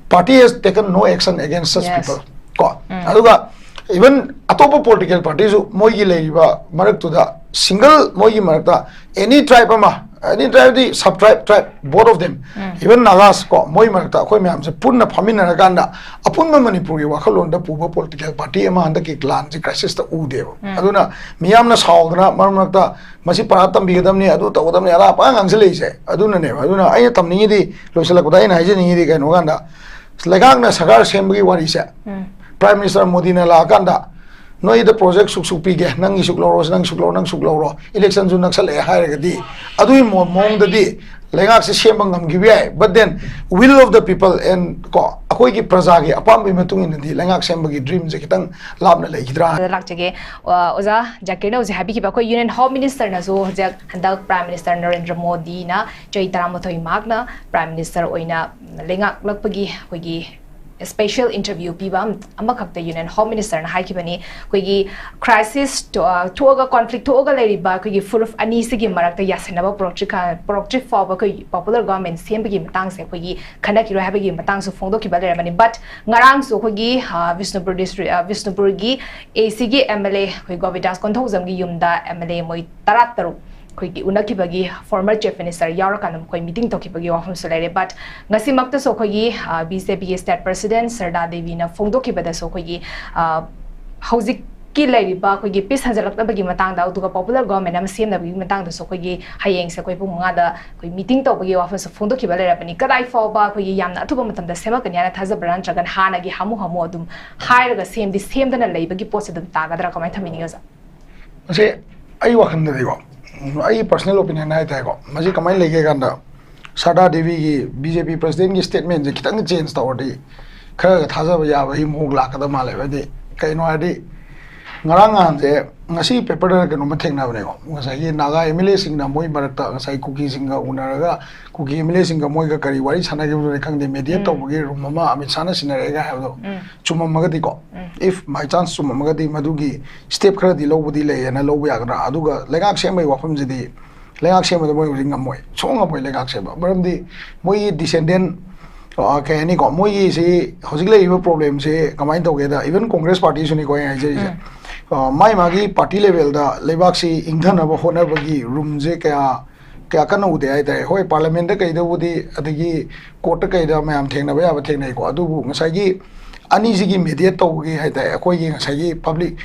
party has taken no action against such people ꯀꯣ꯫ ꯑꯗꯨꯒ ꯏꯚꯟ ꯑꯇꯣꯞꯄ ꯄꯣꯂꯤꯇꯤꯀꯦꯜ ꯄꯥꯔꯇꯤꯁꯨ ꯃꯣꯏꯒꯤ ꯂꯩꯔꯤꯕ ꯃꯔꯛꯇꯨꯗ, ꯁꯤꯡꯒꯜ ꯃꯣꯏꯒꯤ ꯃꯔꯛꯇ ꯑꯦꯅꯤ ꯇ꯭ꯔꯥꯏꯕ ꯑꯃ, ꯑꯦꯅꯤ ꯇ꯭ꯔꯥꯏꯕꯗꯤ, sub tribe, tribe, both of them, even Nagas ꯀꯣ, ꯃꯣꯏ ꯃꯔꯛꯇ ꯑꯩꯈꯣꯏ ꯃꯌꯥꯝꯁꯦ ꯄꯨꯟꯅ ꯐꯝꯃꯤꯟꯅꯔꯀꯥꯟꯗ ꯑꯄꯨꯟꯕ ꯃꯅꯤꯄꯨꯔꯒꯤ ꯋꯥꯈꯜꯂꯣꯟꯗ ꯄꯨꯕ ꯄꯣꯂꯤꯇꯤꯀꯦꯜ ꯄꯥꯔꯇꯤ ꯑꯃ ꯍꯟꯗꯛꯀꯤ ꯂꯥꯟꯁꯦ, ꯀ꯭ꯔꯥꯏꯁꯤꯁꯇ ꯎꯗꯦꯕ꯫ ꯑꯗꯨꯅ ꯃꯤꯌꯥꯝꯅ ꯁꯥꯎꯗꯅ ꯃꯔꯛ ꯃꯔꯛꯇ ꯃꯁꯤ ꯄꯔꯥ ꯇꯝꯕꯤꯒꯗꯕꯅꯤ, ꯑꯗꯨ ꯇꯧꯒꯗꯕꯅꯤ, ꯑꯗꯥ ꯄꯪꯉꯥꯡ ꯉꯥꯡꯁꯤꯜꯂꯛꯏꯁꯦ ꯑꯗꯨꯅꯅꯦꯕ꯫ ꯑꯗꯨꯅ ꯑꯩꯅ ꯇꯝꯅꯤꯡꯉꯤꯗꯤ, ꯂꯣꯏꯁꯤꯜꯂꯛꯄꯗ ꯑꯩꯅ ꯍꯥꯏꯖꯅꯤꯡꯉꯤꯗꯤ ꯀꯩꯅꯣ ꯀꯥꯟꯗ, ꯂꯩꯉꯥꯛꯅ ꯁꯔꯀꯥꯔ ꯁꯦꯝꯕꯒꯤ ꯋꯥꯔꯤꯁꯦ, ꯄ꯭ꯔꯥꯏꯝ ꯃꯤꯅꯤꯁꯇꯔ ꯃꯣꯗꯤꯅ ꯂꯥꯛꯑꯀꯥꯟꯗ ꯅꯣꯏꯗ ꯄ꯭ꯔꯣꯖꯦꯛ ꯁꯨꯛ ꯁꯨꯛ ꯄꯤꯒꯦ, ꯅꯪꯒꯤ ꯁꯨꯛ ꯂꯧꯔꯣ, ꯅꯪ ꯁꯨꯛ ꯂꯧꯔꯣ, ꯅꯪ ꯁꯨꯛ ꯂꯧꯔꯣ, ꯏꯂꯦꯛꯁꯟꯁꯨ ꯅꯛꯁꯜꯂꯛꯑꯦ ꯍꯥꯏꯔꯒꯗꯤ, ꯑꯗꯨꯒꯤ ꯃꯑꯣ-, ꯃꯑꯣꯡꯗꯗꯤ ꯂꯩꯉꯥꯛꯁꯦ ꯁꯦꯝꯕ ꯉꯝꯈꯤꯕ ꯌꯥꯏ꯫ But then, will of the people and ꯀꯣ, ꯑꯩꯈꯣꯏꯒꯤ ꯄ꯭ꯔꯖꯥꯒꯤ ꯑꯄꯥꯝꯕꯒꯤ ꯃꯇꯨꯡ ꯏꯟꯅꯗꯤ ꯂꯩꯉꯥꯛ ꯁꯦꯝꯕꯒꯤ ꯗ꯭ꯔꯤꯝꯁꯦ ꯈꯤꯇꯪ ꯂꯥꯞꯅ ꯂꯩꯈꯤꯗ꯭ꯔꯥ? ꯑꯗ ꯂꯥꯛꯆꯒꯦ꯫ ꯑ, ꯑꯣꯖꯥ ꯖꯥꯀꯤꯔꯅ ꯍꯧꯖꯤꯛ ꯍꯥꯏꯕꯤꯈꯤꯕ ꯑꯩꯈꯣꯏ ꯌꯨꯅꯤꯌꯟ ꯍꯣꯝ ꯃꯤꯅꯤꯁꯇꯔꯅꯁꯨ ꯍꯧꯖꯤꯛ ꯍꯟꯗꯛ ꯄ꯭ꯔꯥꯏꯝ ꯃꯤꯅꯤꯁꯇꯔ ꯅꯔꯦꯟꯗ꯭ꯔ ꯃꯣꯗꯤꯅ ꯆꯍꯤ ꯇꯔꯥꯃꯥꯊꯣꯏ ꯃꯍꯥꯛꯅ ꯄ꯭ꯔꯥꯏꯝ ꯃꯤꯅꯤꯁꯇꯔ ꯑꯣꯏꯅ ꯂꯩꯉꯥꯛꯂꯛꯄꯒꯤ ꯑꯩꯈꯣꯏꯒꯤ ꯁ꯭ꯄꯦꯁꯦꯜ ꯏꯟꯇꯔꯚ꯭ꯌꯨ ꯄꯤꯕ ꯑꯃ-, ꯑꯃꯈꯛꯇ ꯌꯨꯅꯤꯌꯟ ꯍꯣꯝ ꯃꯤꯅꯤꯁꯇꯔꯅ ꯍꯥꯏꯈꯤꯕꯅꯤ꯫ ꯑꯩꯈꯣꯏꯒꯤ ꯀ꯭ꯔꯥꯏꯁꯤꯁ ꯊꯣ-, ꯑ, ꯊꯣꯛꯑꯒ, ꯀꯣꯟꯐ꯭ꯂꯤꯛ ꯊꯣꯛꯑꯒ ꯂꯩꯔꯤꯕ ꯑꯩꯈꯣꯏꯒꯤ ꯐꯨꯔꯨꯞ ꯑꯅꯤꯁꯤꯒꯤ ꯃꯔꯛꯇ ꯌꯥꯁꯟꯅꯕ ꯄꯨꯔꯛꯇ꯭ꯔꯤ-, ꯄꯨꯔꯛꯇ꯭ꯔꯤ ꯐꯥꯎꯕ ꯑꯩꯈꯣꯏ ꯄꯣꯄꯨꯂꯔ ꯒꯣꯚꯔꯟꯃꯦꯟ ꯁꯦꯝꯕꯒꯤ ꯃꯇꯥꯡꯁꯦ ꯑꯩꯈꯣꯏꯒꯤ ꯈꯟꯅꯈꯤꯔꯣꯏ ꯍꯥꯏꯕꯒꯤ ꯃꯇꯥꯡꯁꯨ ꯐꯣꯡꯗꯣꯛꯈꯤꯕ ꯂꯩꯔꯝꯕꯅꯤ꯫ But ꯉꯔꯥꯡꯁꯨ ꯑꯩꯈꯣꯏꯒꯤ, ꯑ, ꯕꯤꯁꯅꯨꯄꯨꯔ ꯗꯤꯁꯇ꯭ꯔꯤꯛ, ꯑ, ꯕꯤꯁꯅꯨꯄꯨꯔꯒꯤ ꯑꯦ ꯁꯤꯒꯤ ꯑꯦꯝ ꯑꯦꯜ ꯑꯦ ꯑꯩꯈꯣꯏ ꯒꯣꯕꯤꯟꯗꯥꯁ ꯀꯣꯟꯊꯧꯖꯝꯒꯤ ꯌꯨꯝꯗ ꯑꯦꯝ ꯑꯦꯜ ꯑꯦ ꯃꯣꯏ ꯇꯔꯥꯇꯔꯨꯛ ꯑꯩꯈꯣꯏꯒꯤ ꯎꯅꯈꯤꯕꯒꯤ, ꯐꯣꯔꯃꯔ ꯆꯤꯐ ꯃꯤꯅꯤꯁꯇꯔ ꯌꯥꯎꯔꯀꯥꯟꯗ ꯃꯈꯣꯏ ꯃꯤꯇꯤꯡ ꯇꯧꯈꯤꯕꯒꯤ ꯋꯥꯐꯝꯁꯨ ꯂꯩꯔꯦ꯫ But ꯉꯁꯤꯃꯛꯇꯁꯨ ꯑꯩꯈꯣꯏꯒꯤ, ꯑ, ꯕꯤ ꯖꯦ ꯄꯤꯒꯤ ꯁ꯭ꯇꯦꯠ ꯄ꯭ꯔꯁꯤꯗꯦꯟ ꯁꯔꯗꯥ ꯗꯦꯕꯤꯅ ꯐꯣꯡꯗꯣꯛꯈꯤꯕꯗꯁꯨ ꯑꯩꯈꯣꯏꯒꯤ, ꯑ, ꯍꯧꯖꯤꯛ ꯀꯤ ꯂꯩꯔꯤꯕ ꯑꯩꯈꯣꯏꯒꯤ ꯄꯤꯁ ꯍꯟꯖꯜꯂꯛꯅꯕꯒꯤ ꯃꯇꯥꯡꯗ, ꯑꯗꯨꯒ ꯄꯣꯄꯨꯂꯔ ꯒꯣꯚꯔꯟꯃꯦꯟꯠ ꯑꯃ ꯁꯦꯝꯅꯕꯒꯤ ꯃꯇꯥꯡꯗꯁꯨ ꯑꯩꯈꯣꯏꯒꯤ ꯍꯌꯦꯡꯁꯦ ꯑꯩꯈꯣꯏ ꯄꯨꯡ ꯃꯉꯥꯗ ꯑꯩꯈꯣꯏ ꯃꯤꯇꯤꯡ ꯇꯧꯕꯒꯤ ꯋꯥꯐꯝꯁꯨ ꯐꯣꯡꯗꯣꯛꯈꯤꯕ ꯂꯩꯔꯕꯅꯤ꯫ ꯀꯗꯥꯏ ꯐꯥꯎꯕ ꯑꯩꯈꯣꯏꯒꯤ ꯌꯥꯝꯅ ꯑꯊꯨꯕ ꯃꯇꯝꯗ ꯁꯦꯝꯃꯛꯀꯅꯤ ꯍꯥꯏꯅ ꯊꯥꯖꯕ꯭ꯔꯥ, ꯅꯠꯇ꯭ꯔꯒꯅ ꯍꯥꯟꯅꯒꯤ ꯍꯥꯃꯨ ꯍꯥꯃꯨ ꯑꯗꯨꯝ ꯍꯥꯏꯔꯒ ꯁꯦꯝꯗꯤ ꯁꯦꯝꯗꯅ ꯂꯩꯕꯒꯤ ꯄꯣꯠꯁꯦ ꯑꯗꯨꯝ ꯇꯥꯒꯗ꯭ꯔꯥ? ꯀꯃꯥꯏꯅ ꯊꯝꯕꯤꯅꯤꯡꯉꯤ, ꯑꯣꯖꯥ? ꯃꯁꯤ ꯑꯩ ꯋꯥꯈꯜꯗꯗꯤꯀꯣ, ꯑꯩ ꯄꯔꯁꯅꯦꯜ ꯑꯣꯄꯤꯅꯤꯌꯟ ꯍꯥꯏꯇꯥꯔꯦꯀꯣ, ꯃꯁꯤ ꯀꯃꯥꯏꯅ ꯂꯩꯒꯦ ꯀꯥꯟꯗ, ꯁꯔꯗꯥ ꯗꯦꯕꯤꯒꯤ ꯕꯤ ꯖꯦ ꯄꯤ ꯄ꯭ꯔꯁꯤꯗꯦꯟꯒꯤ ꯁ꯭ꯇꯦꯠꯃꯦꯟꯁꯦ ꯈꯤꯇꯪ ꯆꯦꯟꯖ ꯇꯧꯔꯗꯤ ꯈꯔꯒ ꯊꯥꯖꯕ ꯌꯥꯕꯒꯤ ꯃꯑꯣꯡ ꯂꯥꯛꯀꯗꯕ ꯃꯥꯜꯂꯦꯕ꯫ ꯍꯥꯏꯗꯤ ꯀꯩꯅꯣ ꯍꯥꯏꯔꯗꯤ, ꯉꯔꯥꯡ ꯅꯍꯥꯟꯁꯦ, ꯉꯁꯤ ꯄꯦꯄꯔꯗ ꯀꯩꯅꯣꯝꯃ ꯊꯦꯡꯅꯕꯅꯦꯀꯣ, ꯉꯁꯥꯏꯒꯤ ꯅꯥꯒꯥ ꯑꯦꯝ ꯑꯦꯜ ꯑꯦꯁꯤꯡꯅ ꯃꯣꯏ ꯃꯔꯛꯇ ꯉꯁꯥꯏ ꯀꯨꯀꯤꯁꯤꯡꯒ ꯎꯅꯔꯒ, ꯀꯨꯀꯤ ꯑꯦꯝ ꯑꯦꯜ ꯑꯦꯁꯤꯡꯒ ꯃꯣꯏꯒ ꯀꯔꯤ ꯋꯥꯔꯤ ꯁꯥꯟꯅꯈꯤꯕꯅꯣ ꯈꯪꯗꯦ, ꯃꯦꯗꯤꯌꯦꯠ ꯎꯝ꯫ ꯇꯧꯕꯒꯤ ꯔꯨꯝ ꯑꯃ ꯑꯃꯤꯠ ꯁꯥꯍꯅ ꯁꯤꯟꯅꯔꯛꯑꯦꯒ ꯍꯥꯏꯕꯗꯣ ꯎꯝ꯫ ꯆꯨꯝꯃꯝꯃꯒꯗꯤꯀꯣ, ꯎꯝ꯫ if by chance ꯆꯨꯝꯃꯝꯃꯒꯗꯤ, ꯃꯗꯨꯒꯤ ꯁ꯭ꯇꯦꯞ ꯈꯔꯗꯤ ꯂꯧꯕꯗꯤ ꯂꯩꯌꯦꯅ ꯂꯧꯕ ꯌꯥꯒꯗ꯭ꯔꯥ? ꯑꯗꯨꯒ ꯂꯩꯉꯥꯛ ꯁꯦꯝꯕꯒꯤ ꯋꯥꯐꯝꯁꯤꯗꯤ, ꯂꯩꯉꯥꯛ ꯁꯦꯝꯕꯗ ꯃꯣꯏ ꯍꯧꯖꯤꯛ ꯉꯝꯃꯣꯏ, ꯁꯨꯡꯉꯝ ꯉꯝꯃꯣꯏ ꯂꯩꯉꯥꯛ ꯁꯦꯝꯕ꯫ ꯃꯔꯝꯗꯤ ꯃꯣꯏꯒꯤ ꯗꯤꯁꯦꯟꯗꯦꯟ, ꯑ, ꯀꯩ ꯍꯥꯏꯅꯤꯀꯣ, ꯃꯣꯏꯒꯤꯁꯤ ꯍꯧꯖꯤꯛ ꯂꯩꯔꯤꯕ ꯄ꯭ꯔꯣꯕ꯭ꯂꯦꯝꯁꯤ ꯀꯃꯥꯏꯅ ꯇꯧꯒꯦꯗ, ꯏꯚꯟ ꯀꯣꯡꯒ꯭ꯔꯦꯁ ꯄꯥꯔꯇꯤꯁꯨꯅꯤꯀꯣ ꯑꯩꯅ ꯍꯥꯏꯖꯔꯤꯁꯦ꯫ ꯎꯝ꯫ ꯑ, ꯃꯥꯏ ꯃꯥꯒꯤ ꯄꯥꯔꯇꯤ ꯂꯦꯚꯦꯜꯗ ꯂꯩꯕꯥꯛꯁꯤ ꯏꯪꯊꯅꯕ ꯍꯣꯠꯅꯕꯒꯤ ꯔꯨꯝꯁꯦ ꯀꯌꯥ, ꯀꯌꯥ ꯀꯟꯅ ꯎꯗꯦ ꯍꯥꯏꯇꯥꯔꯦ꯫ ꯍꯣꯏ, ꯄꯥꯔꯂꯤꯌꯥꯃꯦꯟꯠꯇ ꯀꯩꯗꯕꯨꯗꯤ, ꯑꯗꯒꯤ ꯀꯣꯔꯠꯇ ꯀꯩꯗ ꯃꯌꯥꯝ ꯊꯦꯡꯅꯕ ꯌꯥꯕ ꯊꯦꯡꯅꯩꯀꯣ, ꯑꯗꯨꯕꯨ ꯉꯁꯥꯏꯒꯤ ꯑꯅꯤꯁꯤꯒꯤ ꯃꯦꯗꯤꯌꯦꯠ ꯇꯧꯕꯒꯤ ꯍꯥꯏꯇꯥꯔꯦ, ꯑꯩꯈꯣꯏꯒꯤ ꯉꯁꯥꯏꯒꯤ ꯄꯕ꯭ꯂꯤꯛ,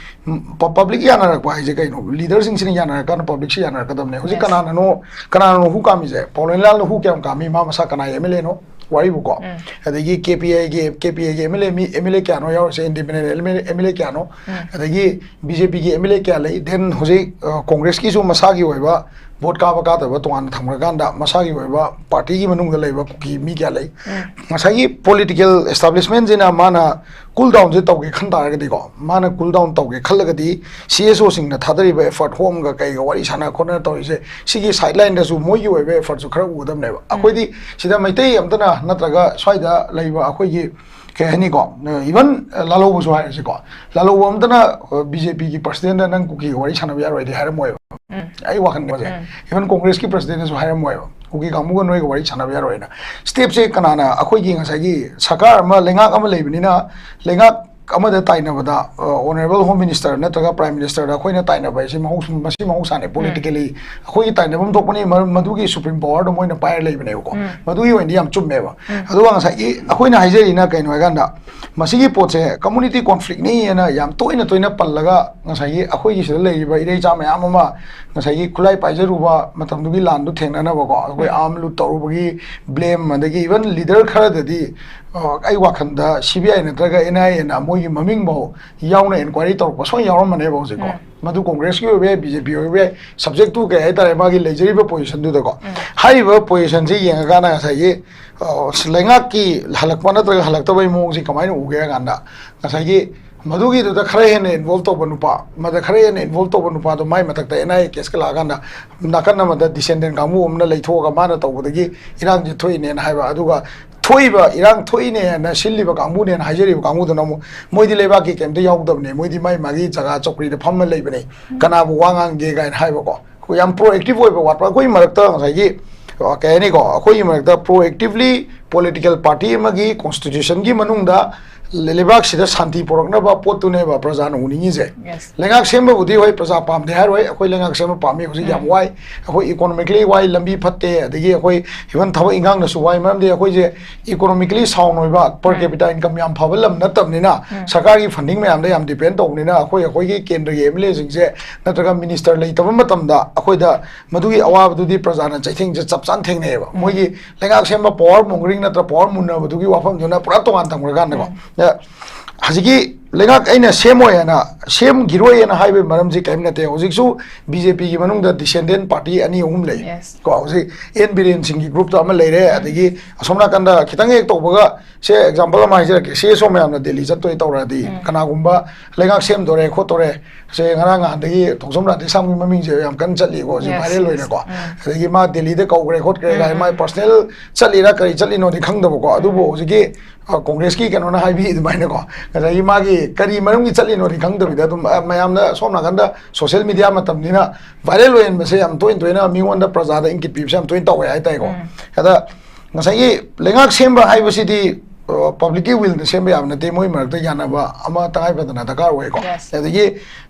ꯄꯕ꯭ꯂꯤꯛ ꯌꯥꯅꯔꯛꯄ ꯍꯥꯏꯁꯦ ꯀꯩꯅꯣ? ꯂꯤꯗꯔꯁꯤꯡꯁꯤꯅ ꯌꯥꯅꯔꯀꯥꯟꯗ ꯄꯕ꯭ꯂꯤꯛꯁꯤ ꯌꯥꯅꯔꯛꯀꯗꯕꯅꯦ꯫ ꯍꯧꯖꯤꯛ Yes. ꯀꯅꯥꯅꯅꯣ, ꯀꯅꯥꯅꯅꯣ ꯍꯨ ꯀꯥꯝꯃꯤꯁꯦ? ꯄꯥꯎꯂꯦꯟꯂꯥꯜꯅ ꯍꯨ ꯀꯌꯥꯝ ꯀꯥꯝꯃꯤ? ꯃꯥ ꯃꯁꯥ ꯀꯅꯥꯒꯤ ꯑꯦꯝ ꯑꯦꯜ ꯑꯦꯅꯣ? ꯋꯥꯔꯤꯕꯨꯀꯣ꯫ ꯎꯝ꯫ ꯑꯗꯒꯤ ꯀꯦ ꯄꯤ ꯑꯥꯏꯒꯤ, ꯀꯦ ꯄꯤ ꯑꯥꯏꯒꯤ ꯑꯦꯝ ꯑꯦꯜ ꯑꯦ, ꯃꯤ ꯑꯦꯝ ꯑꯦꯜ ꯑꯦ ꯀꯌꯥꯅꯣ ꯌꯥꯎꯔꯤꯁꯦ? Independent M L A, M L A ꯀꯌꯥꯅꯣ? ꯎꯝ꯫ ꯑꯗꯒꯤ ꯕꯤ ꯖꯦ ꯄꯤꯒꯤ ꯑꯦꯝ ꯑꯦꯜ ꯑꯦ ꯀꯌꯥ ꯂꯩ? ꯗꯦꯟ ꯍꯧꯖꯤꯛ, ꯑ, ꯀꯣꯡꯒ꯭ꯔꯦꯁꯀꯤꯁꯨ ꯃꯁꯥꯒꯤ ꯑꯣꯏꯕ ꯚꯣꯠ ꯀꯥꯕ ꯀꯥꯗꯕ ꯇꯣꯉꯥꯟꯅ ꯊꯝꯈ꯭ꯔꯀꯥꯟꯗ ꯃꯁꯥꯒꯤ ꯑꯣꯏꯕ ꯄꯥꯔꯇꯤꯒꯤ ꯃꯅꯨꯡꯗ ꯂꯩꯕ ꯀꯨꯀꯤ ꯃꯤ ꯀꯌꯥ ꯂꯩ? ꯎꯝ꯫ ꯉꯁꯥꯏꯒꯤ ꯄꯣꯂꯤꯇꯤꯀꯦꯜ ꯑꯦꯁꯇꯥꯕ꯭ꯂꯤꯁꯃꯦꯟꯁꯤꯅ ꯃꯥꯅ ꯀꯨꯜ ꯗꯥꯎꯟꯁꯦ ꯇꯧꯒꯦ ꯈꯟ ꯇꯥꯔꯒꯗꯤꯀꯣ, ꯃꯥꯅ ꯀꯨꯜ ꯗꯥꯎꯟ ꯇꯧꯒꯦ ꯈꯜꯂꯒꯗꯤ ꯁꯤ ꯑꯦꯁ ꯑꯣꯁꯤꯡꯅ ꯊꯥꯗꯔꯤꯕ ꯑꯦꯐꯔꯠ, ꯍꯣꯝꯒ ꯀꯩꯒ ꯋꯥꯔꯤ ꯁꯥꯟꯅ ꯈꯣꯠꯅ ꯇꯧꯔꯤꯁꯦ, ꯁꯤꯒꯤ ꯁꯥꯏꯠ ꯂꯥꯏꯟꯗꯁꯨ ꯃꯣꯏꯒꯤ ꯑꯣꯏꯕ ꯑꯦꯐꯔꯠꯁꯨ ꯈꯔ ꯎꯒꯗꯕꯅꯦꯕ꯫ ꯑꯩꯈꯣꯏꯗꯤ ꯁꯤꯗ ꯃꯩꯇꯩ ꯑꯝꯇꯅ ꯅꯠꯇ꯭ꯔꯒ ꯁ꯭ꯋꯥꯏꯗ ꯂꯩꯕ ꯑꯩꯈꯣꯏꯒꯤ, ꯀꯩ ꯍꯥꯏꯅꯤꯀꯣ, ꯏꯚꯟ ꯂꯥꯜꯍꯧꯕꯁꯨ ꯍꯥꯏꯔꯁꯤꯀꯣ, ꯂꯥꯜꯍꯧꯕ ꯑꯝꯇꯅ ꯕꯤ ꯖꯦ ꯄꯤꯒꯤ ꯄ꯭ꯔꯁꯤꯗꯦꯟꯗ ꯅꯪ ꯀꯨꯀꯤꯒ ꯋꯥꯔꯤ ꯁꯥꯟꯅꯕ ꯌꯥꯔꯣꯏꯗꯤ ꯍꯥꯏꯔꯝꯃꯣꯏꯕ꯫ ꯎꯝ꯫ ꯑꯩ ꯋꯥꯈꯜꯗꯁꯦ, ꯎꯝ꯫ ꯏꯚꯟ ꯀꯣꯡꯒ꯭ꯔꯦꯁꯀꯤ ꯄ꯭ꯔꯁꯤꯗꯦꯟꯅꯁꯨ ꯍꯥꯏꯔꯝꯃꯣꯏꯕ, ꯀꯨꯀꯤ ꯀꯥꯡꯕꯨꯒ ꯅꯣꯏꯒ ꯋꯥꯔꯤ ꯁꯥꯟꯅꯕ ꯌꯥꯔꯣꯏꯅ꯫ ꯁ꯭ꯇꯦꯞꯁꯦ ꯀꯅꯥꯅ, ꯑꯩꯈꯣꯏꯒꯤ ꯉꯁꯥꯏꯒꯤ ꯁꯔꯀꯥꯔ ꯑꯃ, ꯂꯩꯉꯥꯛ ꯑꯃ ꯂꯩꯕꯅꯤꯅ, ꯂꯩꯉꯥꯛ ꯑꯃꯗ ꯇꯥꯏꯅꯕꯗ ꯑꯣꯅꯔꯦꯕꯜ ꯍꯣꯝ ꯃꯤꯅꯤꯁꯇꯔ ꯅꯠꯇ꯭ꯔꯒ ꯄ꯭ꯔꯥꯏꯝ ꯃꯤꯅꯤꯁꯇꯔꯗ ꯑꯩꯈꯣꯏꯅ ꯇꯥꯏꯅꯕ ꯍꯥꯏꯁꯦ ꯃꯍꯧ-, ꯃꯁꯤ ꯃꯍꯧꯁꯥꯅꯦ꯫ ꯄꯣꯂꯤꯇꯤꯀꯦꯂꯤ ꯑꯩꯈꯣꯏꯒꯤ ꯇꯥꯏꯅꯐꯝ ꯊꯣꯛꯄꯅꯤ, ꯃꯔꯝ ꯃꯗꯨꯒꯤ ꯁꯨꯄ꯭ꯔꯤꯝ ꯄꯋꯥꯔꯗꯣ ꯃꯣꯏꯅ ꯄꯥꯏꯔ ꯂꯩꯕꯅꯦꯕꯀꯣ꯫ ꯃꯗꯨꯒꯤ ꯑꯣꯏꯅꯗꯤ ꯌꯥꯝ ꯆꯨꯝꯃꯦꯕ꯫ ꯑꯗꯨꯒ ꯉꯁꯥꯏꯒꯤ ꯑꯩꯈꯣꯏꯅ ꯍꯥꯏꯖꯔꯤꯅ ꯀꯩꯅꯣ ꯍꯥꯏꯀꯥꯟꯗ, ꯃꯁꯤꯒꯤ ꯄꯣꯠꯁꯦ ꯀꯝꯃꯨꯅꯤꯇꯤ ꯀꯣꯟꯐ꯭ꯂꯤꯛꯅꯤ ꯍꯥꯏꯅ ꯌꯥꯝ ꯇꯣꯏꯅ ꯇꯣꯏꯅ ꯄꯜꯂꯒ, ꯉꯁꯥꯏꯒꯤ ꯑꯩꯈꯣꯏꯒꯤ ꯁꯤꯗ ꯂꯩꯔꯤꯕ ꯏꯔꯩꯆꯥ ꯃꯌꯥꯝ ꯑꯃ ꯉꯁꯥꯏꯒꯤ ꯈꯨꯠꯂꯥꯏ ꯄꯥꯏꯖꯔꯨꯕ ꯃꯇꯝꯗꯨꯒꯤ ꯂꯥꯟꯗꯨ ꯊꯦꯡꯅꯅꯕꯀꯣ, ꯑꯩꯈꯣꯏ ꯑꯥꯔꯝ ꯂꯨꯠ ꯇꯧꯔꯨꯕꯒꯤ ꯕ꯭ꯂꯦꯝ, ꯑꯗꯒꯤ ꯏꯚꯟ ꯂꯤꯗꯔ ꯈꯔꯗꯗꯤ ꯑ, ꯑꯩ ꯋꯥꯈꯜꯗ ꯁꯤ ꯕꯤ ꯑꯥꯏ ꯅꯠꯇ꯭ꯔꯒ ꯑꯦꯟ ꯑꯥꯏ ꯑꯦꯅ ꯃꯣꯏꯒꯤ ꯃꯃꯤꯡꯐꯥꯎ ꯌꯥꯎꯅ ꯏꯟꯀ꯭ꯋꯥꯏꯔꯤ ꯇꯧꯔꯛꯄ ꯁꯣꯏꯅ ꯌꯥꯎꯔꯝꯃꯅꯦꯕ ꯍꯧꯖꯤꯛꯀꯣ꯫ ꯃꯗꯨ ꯀꯣꯡꯒ꯭ꯔꯦꯁꯀꯤ ꯑꯣꯏꯕ ꯌꯥꯏ, ꯕꯤ ꯖꯦ ꯄꯤ ꯑꯣꯏꯕ ꯌꯥꯏ, ꯁꯕꯖꯦꯛ ꯇꯨ ꯀꯩ ꯍꯥꯏꯇꯥꯔꯦ, ꯃꯥꯒꯤ ꯂꯩꯖꯔꯤꯕ ꯄꯣꯖꯤꯁꯟꯗꯨꯗꯀꯣ꯫ ꯍꯥꯏꯔꯤꯕ ꯄꯣꯖꯤꯁꯟꯁꯤ ꯌꯦꯡꯉꯀꯥꯟꯗ ꯉꯁꯥꯏꯒꯤ, ꯑ, ꯂꯩꯉꯥꯛꯀꯤ ꯍꯜꯂꯛꯄ ꯅꯠꯇ꯭ꯔꯒ ꯍꯜꯂꯛꯇꯕꯒꯤ ꯃꯑꯣꯡꯁꯤ ꯀꯃꯥꯏꯅ ꯎꯒꯦ ꯍꯥꯏ ꯀꯥꯟꯗ, ꯉꯁꯥꯏꯒꯤ ꯃꯗꯨꯒꯤꯗꯨꯗ ꯈꯔ ꯍꯦꯟꯅ ꯏꯟꯚꯣꯜꯕ ꯇꯧꯕ ꯅꯨꯄꯥ, ꯃꯗ ꯈꯔ ꯍꯦꯟꯅ ꯏꯟꯚꯣꯜꯕ ꯇꯧꯕ ꯅꯨꯄꯥꯗꯣ ꯃꯥꯏ ꯃꯊꯛꯇ ꯑꯦꯟ ꯑꯥꯏ ꯑꯦ ꯀꯦꯁꯀ ꯂꯥꯛꯑꯀꯥꯟꯗ ꯅꯥꯀꯟ ꯑꯃꯗ ꯗꯤꯁꯦꯟꯗꯦꯟ ꯀꯥꯡꯕꯨ ꯑꯃꯅ ꯂꯩꯊꯣꯛꯑꯒ ꯃꯥꯅ ꯇꯧꯕꯗꯒꯤ ꯏꯔꯥꯡꯁꯤ ꯊꯣꯛꯏꯅꯦꯅ ꯍꯥꯏꯕ꯫ ꯑꯗꯨꯒ ꯊꯣꯛꯏꯕ ꯏꯔꯥꯡ ꯊꯣꯛꯏꯅꯦꯅ ꯁꯤꯜꯂꯤꯕ ꯀꯥꯡꯕꯨꯅꯦꯅ ꯍꯥꯏꯖꯔꯤꯕ ꯀꯥꯡꯕꯨꯗꯨꯅ ꯑꯃꯨꯛ ꯃꯣꯏꯗꯤ ꯂꯩꯕꯥꯛꯀꯤ ꯀꯩꯝꯇ ꯌꯥꯎꯗꯕꯅꯦ, ꯃꯣꯏꯗꯤ ꯃꯥꯏ ꯃꯥꯒꯤ ꯖꯒꯥ ꯆꯧꯀ꯭ꯔꯤꯗ ꯐꯝꯃ ꯂꯩꯕꯅꯦ, ꯀꯅꯥꯕꯨ ꯋꯥ ꯉꯥꯡꯒꯦ ꯀꯥꯏꯅ ꯍꯥꯏꯕꯀꯣ꯫ ꯑꯩꯈꯣꯏ ꯌꯥꯝ ꯄ꯭ꯔꯣꯑꯦꯛꯇꯤꯚ ꯑꯣꯏꯕ ꯋꯥꯠꯄ ꯑꯩꯈꯣꯏꯒꯤ ꯃꯔꯛꯇ ꯉꯁꯥꯏꯒꯤ, ꯑ, ꯀꯩ ꯍꯥꯏꯅꯤꯀꯣ, ꯑꯩꯈꯣꯏꯒꯤ ꯃꯔꯛꯇ ꯄ꯭ꯔꯣꯑꯦꯛꯇꯤꯚꯂꯤ ꯄꯣꯂꯤꯇꯤꯀꯦꯜ ꯄꯥꯔꯇꯤ ꯑꯃꯒꯤ ꯀꯣꯟꯁꯇꯤꯇ꯭ꯌꯨꯁꯟꯒꯤ ꯃꯅꯨꯡꯗ ꯂꯩꯕꯥꯛꯁꯤꯗ ꯁꯥꯟꯇꯤ ꯄꯨꯔꯛꯅꯕ ꯄꯣꯠꯇꯨꯅꯦꯕ ꯄ꯭ꯔꯖꯥꯅ ꯎꯅꯤꯡꯉꯤꯁꯦ꯫ ꯂꯩꯉꯥꯛ ꯁꯦꯝꯕꯕꯨꯗꯤ ꯍꯣꯏ ꯄ꯭ꯔꯖꯥ ꯄꯥꯝꯗꯦ ꯍꯥꯏꯔꯣꯏ, ꯑꯩꯈꯣꯏ ꯂꯩꯉꯥꯛ ꯁꯦꯝꯕ ꯄꯥꯝꯃꯤ꯫ ꯍꯧꯖꯤꯛ ꯌꯥꯝ ꯋꯥꯏ, ꯑꯩꯈꯣꯏ ꯏꯀꯣꯅꯣꯃꯤꯀꯦꯂꯤ ꯋꯥꯏ, ꯂꯝꯕꯤ ꯐꯠꯇꯦ, ꯑꯗꯒꯤ ꯑꯩꯈꯣꯏ ꯏꯚꯟ ꯊꯕꯛ ꯏꯪꯈꯥꯡꯗꯁꯨ ꯋꯥꯏ, ꯃꯔꯝꯗꯤ ꯑꯩꯈꯣꯏꯁꯦ ꯏꯀꯣꯅꯣꯃꯤꯀꯦꯂꯤ ꯁꯥꯎꯟ ꯑꯣꯏꯕ, ꯄꯔ ꯀꯦꯄꯤꯇꯥ ꯏꯟꯀꯝ ꯌꯥꯝ ꯐꯕ ꯂꯝ ꯅꯠꯇꯕꯅꯤꯅ ꯁꯔꯀꯥꯔꯒꯤ ꯐꯟꯗꯤꯡ ꯃꯌꯥꯝꯗ ꯌꯥꯝ ꯗꯤꯄꯦꯟ ꯇꯧꯕꯅꯤꯅ ꯑꯩꯈꯣꯏ, ꯑꯩꯈꯣꯏꯒꯤ ꯀꯦꯟꯗ꯭ꯔꯒꯤ ꯑꯦꯝ ꯑꯦꯜ ꯑꯦꯁꯤꯡꯁꯦ ꯅꯠꯇ꯭ꯔꯒ ꯃꯤꯅꯤꯁꯇꯔ ꯂꯩꯇꯕ ꯃꯇꯝꯗ ꯑꯩꯈꯣꯏꯗ ꯃꯗꯨꯒꯤ ꯑꯋꯥꯕꯗꯨꯗꯤ ꯄ꯭ꯔꯖꯥꯅ ꯆꯩꯊꯦꯡꯁꯦ ꯆꯞ ꯆꯥꯅ ꯊꯦꯡꯅꯩꯑꯕ꯫ ꯃꯣꯏꯒꯤ ꯂꯩꯉꯥꯛ ꯁꯦꯝꯕ ꯄꯋꯥꯔ ꯃꯣꯡꯒꯔꯤꯡ ꯅꯠꯇ꯭ꯔ ꯄꯋꯥꯔ ꯃꯨꯟꯅꯕꯗꯨꯒꯤ ꯋꯥꯐꯝꯗꯨꯅ ꯄꯨꯔꯥ ꯇꯣꯉꯥꯟ ꯊꯝꯈ꯭ꯔꯀꯥꯟꯗꯀꯣ꯫ ꯑ, ꯍꯧꯖꯤꯛꯀꯤ ꯂꯩꯉꯥꯛ ꯑꯩꯅ ꯁꯦꯝꯃꯣꯏ ꯍꯥꯏꯅ, ꯁꯦꯝꯈꯤꯔꯣꯏ ꯍꯥꯏꯅ ꯍꯥꯏꯕꯒꯤ ꯃꯔꯝꯁꯤ ꯀꯔꯤꯝ ꯅꯠꯇꯦ꯫ ꯍꯧꯖꯤꯛꯁꯨ ꯕꯤ ꯖꯦ ꯄꯤꯒꯤ ꯃꯅꯨꯡꯗ ꯗꯤꯁꯦꯟꯗꯦꯟ ꯄꯥꯔꯇꯤ ꯑꯅꯤ ꯑꯍꯨꯝ ꯂꯩ꯫ ꯀꯣ, ꯍꯧꯖꯤꯛ ꯑꯦꯟ ꯕꯤꯔꯦꯟ ꯁꯤꯡꯒꯤ ꯒ꯭ꯔꯨꯞꯇ ꯑꯃ ꯂꯩꯔꯦ, ꯑꯗꯒꯤ ꯑꯁꯣꯝ ꯅꯥꯀꯟꯗ ꯈꯤꯇꯪ ꯍꯦꯛ ꯇꯧꯕꯒ, ꯁꯦ ꯑꯦꯛꯖꯥꯝꯄꯜ ꯑꯃ ꯍꯥꯏꯖꯔꯛꯀꯦ, ꯁꯤ ꯑꯦꯁ ꯑꯣ ꯃꯌꯥꯝꯅ ꯗꯦꯜꯂꯤ ꯆꯠꯇꯣꯏ ꯇꯧꯔꯛꯑꯗꯤ, ꯀꯅꯥꯒꯨꯝꯕ ꯂꯩꯉꯥꯛ ꯁꯦꯝꯗꯣꯔꯦ ꯈꯣꯠꯇꯣꯔꯦ, ꯁꯦ ꯉꯔꯥꯡ ꯅꯍꯥꯟꯗꯒꯤ ꯊꯣꯡꯁꯝ ꯔꯥꯙꯦꯁ꯭ꯌꯥꯝꯒꯤ ꯃꯃꯤꯡꯁꯦ ꯌꯥꯝ ꯀꯟꯅ ꯆꯠꯂꯤꯀꯣ ꯍꯧꯖꯤꯛ ꯚꯥꯏꯔꯦꯜ ꯑꯣꯏꯅꯀꯣ꯫ ꯑꯗꯒꯤ ꯃꯥ ꯗꯦꯜꯂꯤꯗ ꯀꯧꯈ꯭ꯔꯦ ꯈꯣꯠꯈ꯭ꯔꯦ ꯀꯥꯏꯅ ꯃꯥ ꯄꯔꯁꯅꯦꯜ ꯆꯠꯂꯤꯔꯥ ꯀꯔꯤ ꯆꯠꯂꯤꯅꯣꯗꯤ ꯈꯪꯗꯕꯀꯣ꯫ ꯑꯗꯨꯕꯨ ꯍꯧꯖꯤꯛꯀꯤ, ꯑ, ꯀꯣꯡꯒ꯭ꯔꯦꯁꯀꯤ ꯀꯩꯅꯣꯅ ꯍꯥꯏꯕꯤ ꯑꯗꯨꯃꯥꯏꯅꯀꯣ, ꯉꯁꯥꯏꯒꯤ ꯃꯥꯒꯤ ꯀꯔꯤ ꯃꯔꯝꯒꯤ ꯆꯠꯂꯤꯅꯣꯗꯤ ꯈꯪꯗꯕꯤꯗ ꯑꯗꯨꯝ, ꯑ, ꯃꯌꯥꯝꯅ ꯁꯣꯝ ꯅꯥꯀꯟꯗ ꯁꯣꯁꯤꯌꯦꯜ ꯃꯤꯗꯤꯌꯥ ꯃꯇꯝꯅꯤꯅ ꯚꯥꯏꯔꯦꯜ ꯑꯣꯏꯍꯟꯕꯁꯦ ꯌꯥꯝ ꯇꯣꯏꯅ ꯇꯣꯏꯅ ꯃꯤꯉꯣꯟꯗ ꯄ꯭ꯔꯖꯥꯗ ꯏꯪꯒꯤꯠ ꯄꯤꯕꯁꯦ ꯌꯥꯝ ꯇꯣꯏꯅ ꯇꯧꯋꯦ ꯍꯥꯏꯇꯥꯔꯦꯀꯣ꯫ ꯑꯗ ꯉꯁꯥꯏꯒꯤ ꯂꯩꯉꯥꯛ ꯁꯦꯝꯕ ꯍꯥꯏꯕꯁꯤꯗꯤ ꯄꯕ꯭ꯂꯤꯛꯀꯤ ꯋꯤꯜꯗ ꯁꯦꯝꯕ ꯌꯥꯕ ꯅꯠꯇꯦ, ꯃꯣꯏ ꯃꯔꯛꯇ ꯌꯥꯅꯕ ꯑꯃ ꯇꯉꯥꯏ ꯐꯗꯅ ꯗꯔꯀꯥꯔ ꯑꯣꯏꯀꯣ꯫ Yes. ꯑꯗꯒꯤ